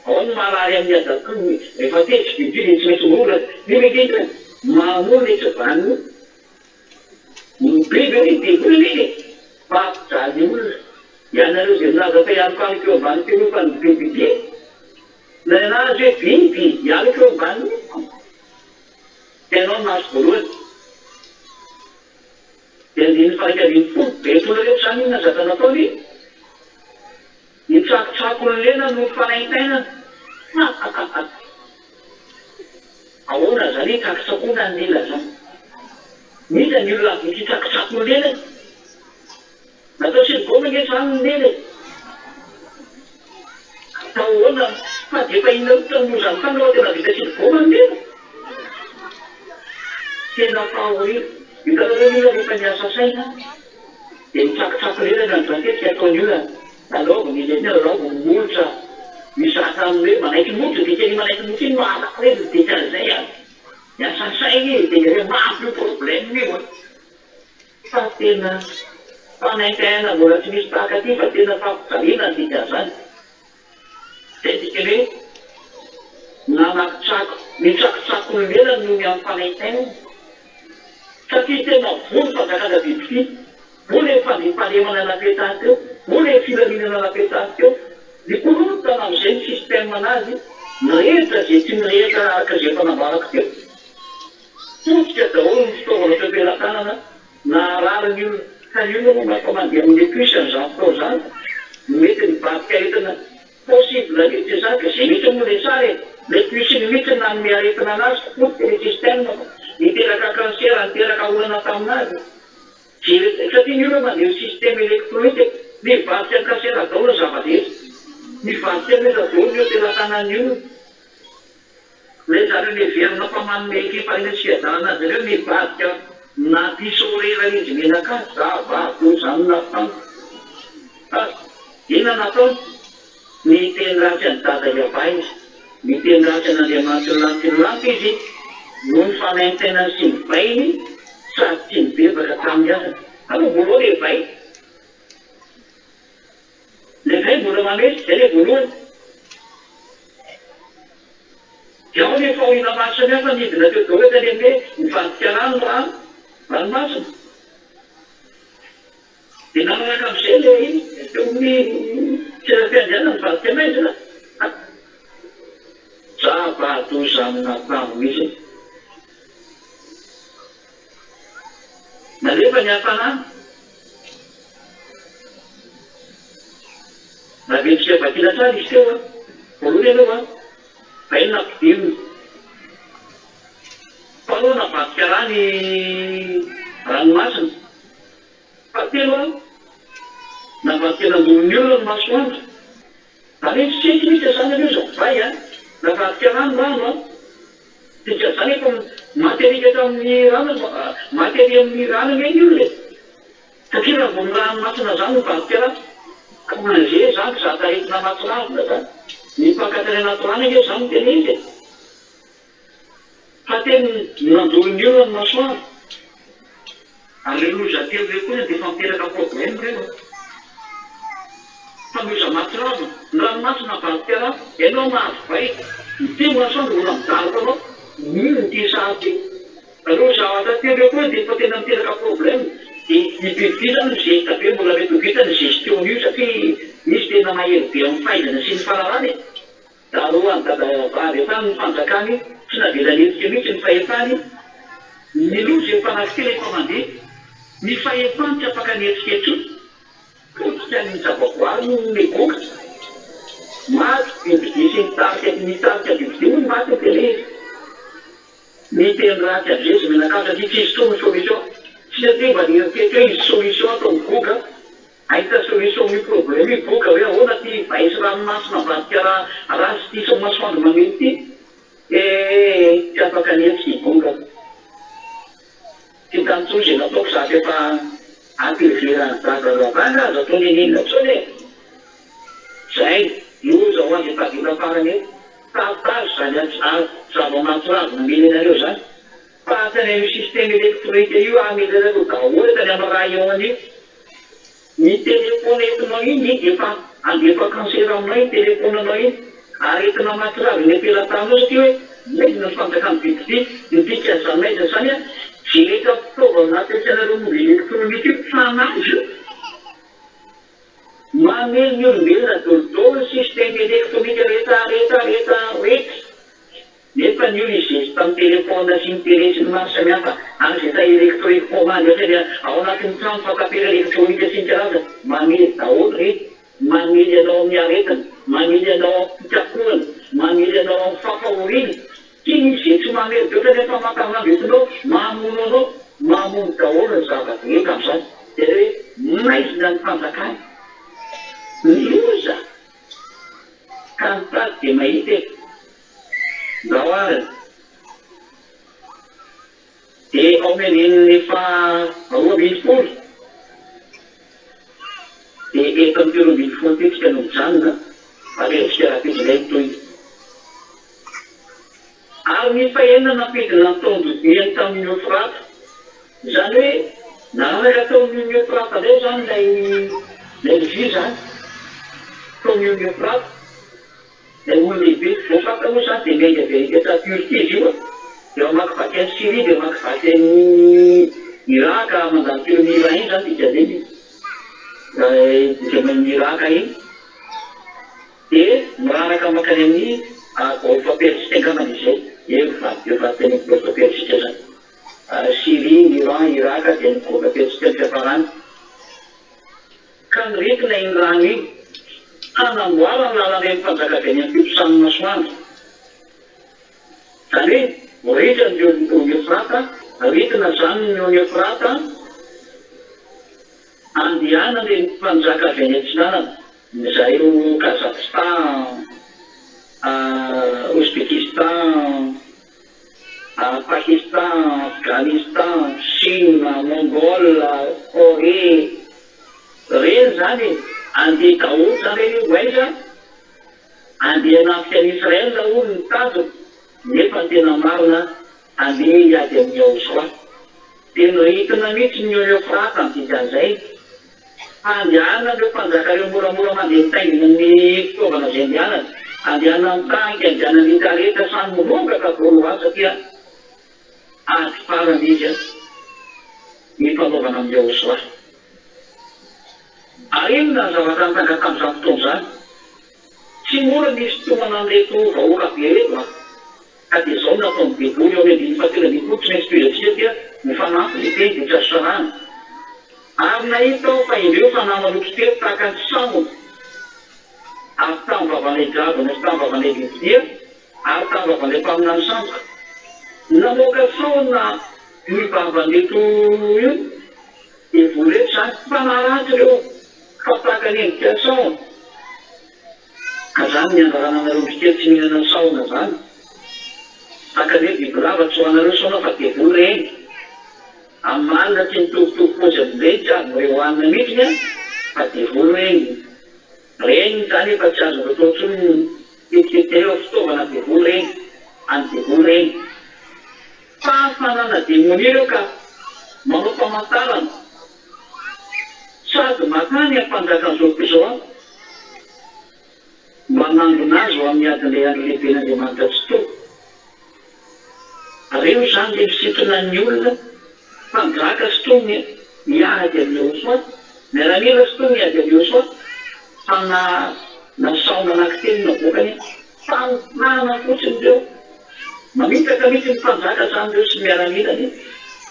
ao ny marary amin'ny adakony, rehefa tezitra bibidia dia tsy maintsy miroraka, io ve indrindra mamono ilay tsy vanona io, ny biby anie devoly anie e, mpampijaly olona, ianareo izay milaza fa hialokaloka eo ambany fialofan'ny bibidia, na ianareo hoe biby hialoka eo ambanin'io. Ianao no mahazo voalohany. Dia andininy faha 11. Reto olona reto izany inona zavatra nataony? Nitsakotsako ny lelany noho ny fanaintainana. Hahahaha. Ahoana izany hoe tsakotsakoana ny lela izany? Iza ny olona avy hitsakotsako ny lelany? Natao siligaoma ange izany ny lela e! Atao ahoana fa dia efa inona loatra no loza mitranga fa tena vita siligaoma ny lela? Tena fahoriana. Hitanareo ny olona rehefa miasa saina dia mitsakotsako lela ny andro matetika ataon'ny olona. Lalaoviny ilay inona lalaoviny molotra mizaka amin'ny hoe manaiky molotra dikan'io manaiky molotra iny maharary ny dikan'izay an! Miasa saina izy dia hoe mafy io problème io an! Fa tena fanaintainana mbola tsy misy tahaka ity fa tena fampijaliana ny dikan'izany. Izay dikany hoe nanakotsako, nitsakotsako ny lelany noho ny amin'ny fanaintainana. Satria tena voa ny fanjakana bibidia, voa ilay fandriampahalemana napetany teo, voa ilay filaminana napetany teo. Nikorontana amin'izay ny système-nazy. Mirehitra izay tsy mirehitra araka izay efa nambarako teo. Potika daholo ny fitaovana teo am-pelatanana naharary ny olona ka ny olona moa mba efa mandeha amin'ny puce amin'izany fotoana izany mety nivadika aretina possible mihitsy izany ka izay mihitsy moa ilay sary e! Ilay puce iny mihitsy no nanome aretina anazy ka potika ilay système ka niteraka cancer niteraka olana taminazy. Jereo, satria ny olona mandeha amin'ny système électronique, mivadika ny cancer daholo ny zava-drehetra. Mivadika loza daholo ny eo am-pelatanan'ny olona. Ilay zareo neverina fa manome fifaliana sy fiadanana azy ireo nivadika nampisorera izy mianakavy, zava-doza no nataony. Fa inona nataony? Niteny ratsy an'i Dada Yavah izy. Niteny ratsy an'Andriamanitry ny lanitra ny lanitra izy noho ny fanaintainany sy ny vainy sady tsy nibebaka tamin'ny asany. Aloha voalohany le vay. Le vay mbola mamely, zay le voalohany. Dia ao ny fahoriana maro samihafa nidina teo daholo tany amin'ny hoe nivadika rano ny rano, ranomasina. Dia nanaraka amin'izay ilay teo amin'ny seza fiandrianana nivadika maizina. Zava-doza amin'atambo mihitsy. Nalefa ny hafanana. Navetrika vakina tsara izy teo an. Voalohany aloha, vay no nampidirina. Faharoa navadika rà ny ranomasina. Fahatelo, navadika nandoro ny olona ny masoandro. Ary hoe tsy haiko mihitsy izany aloha izao vay a! Navadika rà ny rano a! Dikan'izany efa maty alika tamin'ny rano, maty ery amin'ny rano ange ny olona e! Satria raha vao ny ranomasina izany mivadika rà, plongé izany mpizaka aretina mahatsiravina izany. Mipaka hatrany anaty rano ange izany no tena izy e! Fa tena nandoro ny olona ny masoandro. Ary ireo loza telo ireo koa dia efa miteraka problème ireo an. Fa loza mahatsiravina, ny ranomasina avadika rà, ianao mahazo baiko, ity ny masoandro mbola midaroka anao, inona ity sary ity. Ireo zavatra telo ireo koa dia efa tena miteraka problème. Dia i bibidia izany mizesta be, mbola mety ho vita ny gestion io satria misy tena mahery be amin'ny fahaizana sy ny fahalalana e. Darohan'i Dada avy hatrany ny fanjakany, tsy navelany hetsika mihitsy ny fahefany, ny loza efa anankitelo efa mandeha, ny fahefany tsy afaka nihetsika intsony, potika ny zavaboary noho ny megoka, maty bibidia sy ny tarika ny tarika bibidia moa no maty ny tena izy, miteny ratsy avy eo izy mianakavy satria tsy izy intsony ny solution, tsy satria mba nieritreritra hoe izy solution atao migoka, Ahita solution amin'io problème io boka hoe ahoana ty baisy ranomasina avadika ra ratsy ty sao masoandro mamely ty ee tsy afaka nihetsika i bonga tsy hitany tsony ze nataoko za f'efa atezeran'i dada ravana aza atao niniana tsony e zay loza ho an'ze tavela farany eto partage zany zava-mahatsiravina amely anareo zany fa hatrany amin'io système électronique io hamely anareo daholo hatrany amin'ny rayon io. Ny téléphone entinao iny efa handefa cancer aminao iny téléphone anao iny, aretina mahatsiravina eny am-pelatananao satria hoe maizina ny fanjakan'ny bibidia, ny dikan'izany maizina izany an, ze rehetra fitaovana ampiasainareo momba électronique io fanahy izy io, mamely ny olombelona daholo ny système électronique rehetra rehetra rehetra rehetra. Nefa ny olona hizesta amin'ny telephone sy ny télé sy ny maro samihafa ary izay tahiry électronique commande rehetra dia ao anatin'ny trano fakan-pera électronique sy ny karazany, mamely daholo ireny, mamely anao amin'ny aretina, mamely anao amin'ny fikapohana, mamely anao amin'ny fampahoriana, tsy misy izay tsy mamely be ohatran'ny efa famantaranandro entinao mamono anao, mamono daholo ny zava-drehetra amin'izany, dia ilay hoe maizina ny fanjakana, loza! Ka mitady dia mahita e! Ndao ary. Dia ao amin'ny andininy faha 12. Dia eto amin'ity 12 ity tsika no mijanona, averintsika rahampitso indray ny tohiny. Ary ny fahenina nampidina ny taon-dodiany tamin'ny Eofrata. Izany hoe nanaraka tao amin'iny Eofrata indray izany ilay ilay lovia izany. Tao amin'iny Eofrata. Ilay olon-dehibe. Eofrata moa izany dia miainga avy any eto Turquie izy io a. Dia mamakivaky an'i Syrie dia mamakivaky an'i Irak mandalo teo amin'i Iran iny izany dikan'izay ilay dikan'iny Irak iny. Dia miraraka mankany amin'ny. Golfe Persique angambany izay, eo eo vaditeny Golfe Persique zany. Syrie, Iran, Irak dia ny Golfe Persique ny fiafarany. Ka niretina iny rano iny, hanamboarany lalan'ireny mpanjaka avy any am-piposan'ny masoandro. Izany hoe ritra ny ony Eofrata, ritina izany ny ony Eofrata, andehanan'ireny mpanjaka avy any atsinanana, izay ho Kazakhstan, Ouzbékistan, Pakistan, Afghanistan, Chine, Mongol, Corée, ireny izany e, andeha daholo izany ireny ho aiza? Andeha hanafika an'i Israel hono ny tanjony, nefa ny tena marina andeha hiady amin'i Yahoshua. Dia noritina mihitsy ny ony Eofrata ny dikan'izay. Handehanan'ireo mpanjaka ireo moramora mandeha mitaingina ny fitaovana izay andehanany. Andehanan'ny tanky, andehanan'ny kareta, samy mirongatra daholo ho azy satria ady farany izy ny fanaovana amin'i Yahoshua. Ary inona ny zavatra nitranga tamin'izany fotoana izany? Tsy mora ny hisintomana an'ireto vahoaka be ireto an! Ka dia izao no nataon'ny devoly eo amin'ny andininy fahatelo ambin'ny folo, tsy maintsy tohizantsika dia mifanampy ilay teny dia tsy azo sarahana. Ary nahita aho fa indreo fanahy maloto telo tahaka ny sahona avy tamin'ny vavan'ilay dragona sy tamin'ny vavan'ilay bibidia ary tamin'ny vavan'ilay mpaminany sandoka. Namoaka sahona ny vavan'ireto io devoly ireto izany, fanahy ratsy ireo fa tahaka ny endrika sahona. Ka zany ny andrarana anareo misikely tsy mihinana sahona zany? Tahaka ny hoe bibilava tsy ho anareo saona fa devoly reny. Amin'ny alina tsy mitovitovy paozy amin'ireny tsy azonareo hohanina mihitsiny an fa devoly reny. Reny zany efa tsy azonareo atao intsony ny ketiketika eo fitaovana devoly reny. Any devoly reny. Fahafanana demonia ireo ka. Manao famantarana. Sady makany amin'ny mpanjakan'izao tontolo izao aho, mba hanangona azy ho amin'ny adin'ilay andro lehiben'Andriamanitra Tsitoha. Reo izany dia misintona ny olona, mpanjaka sy tony hiady amin'i Yehosua, miaramila sy tony hiady amin'i Yehosua, fa na nasaona anankitelo navoakany Famitahana fotsiny ireo. Mamitaka mihitsy ny mpanjaka zany ireo sy ny miaramilany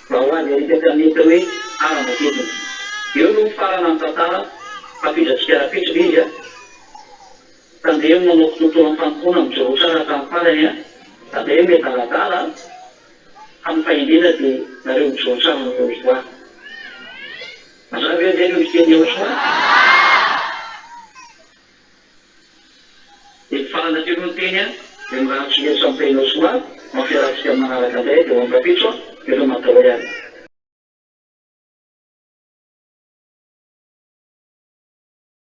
mba ho avy haritaka amin'ny atao hoe Aramagedona. Eo no mifarana ny tantara fampidrantsika rapitso le izy a. Tandremo manao kitoatoa amin'ny fanompoana mijoroa tsara hatramin'ny farany a. Tandremo miadaladala a. Fa ny fahendrena dia nareo mijoro tsara amin'ny Yehosua. Mazava ve ange ny miteny Yehosua? Dia mifarana teo aloha ny teny an, dia mirary soa samy tahinao soa, ho amin'ny fiarahantsika manaraka indray dia ho amin'ny rahampitso an.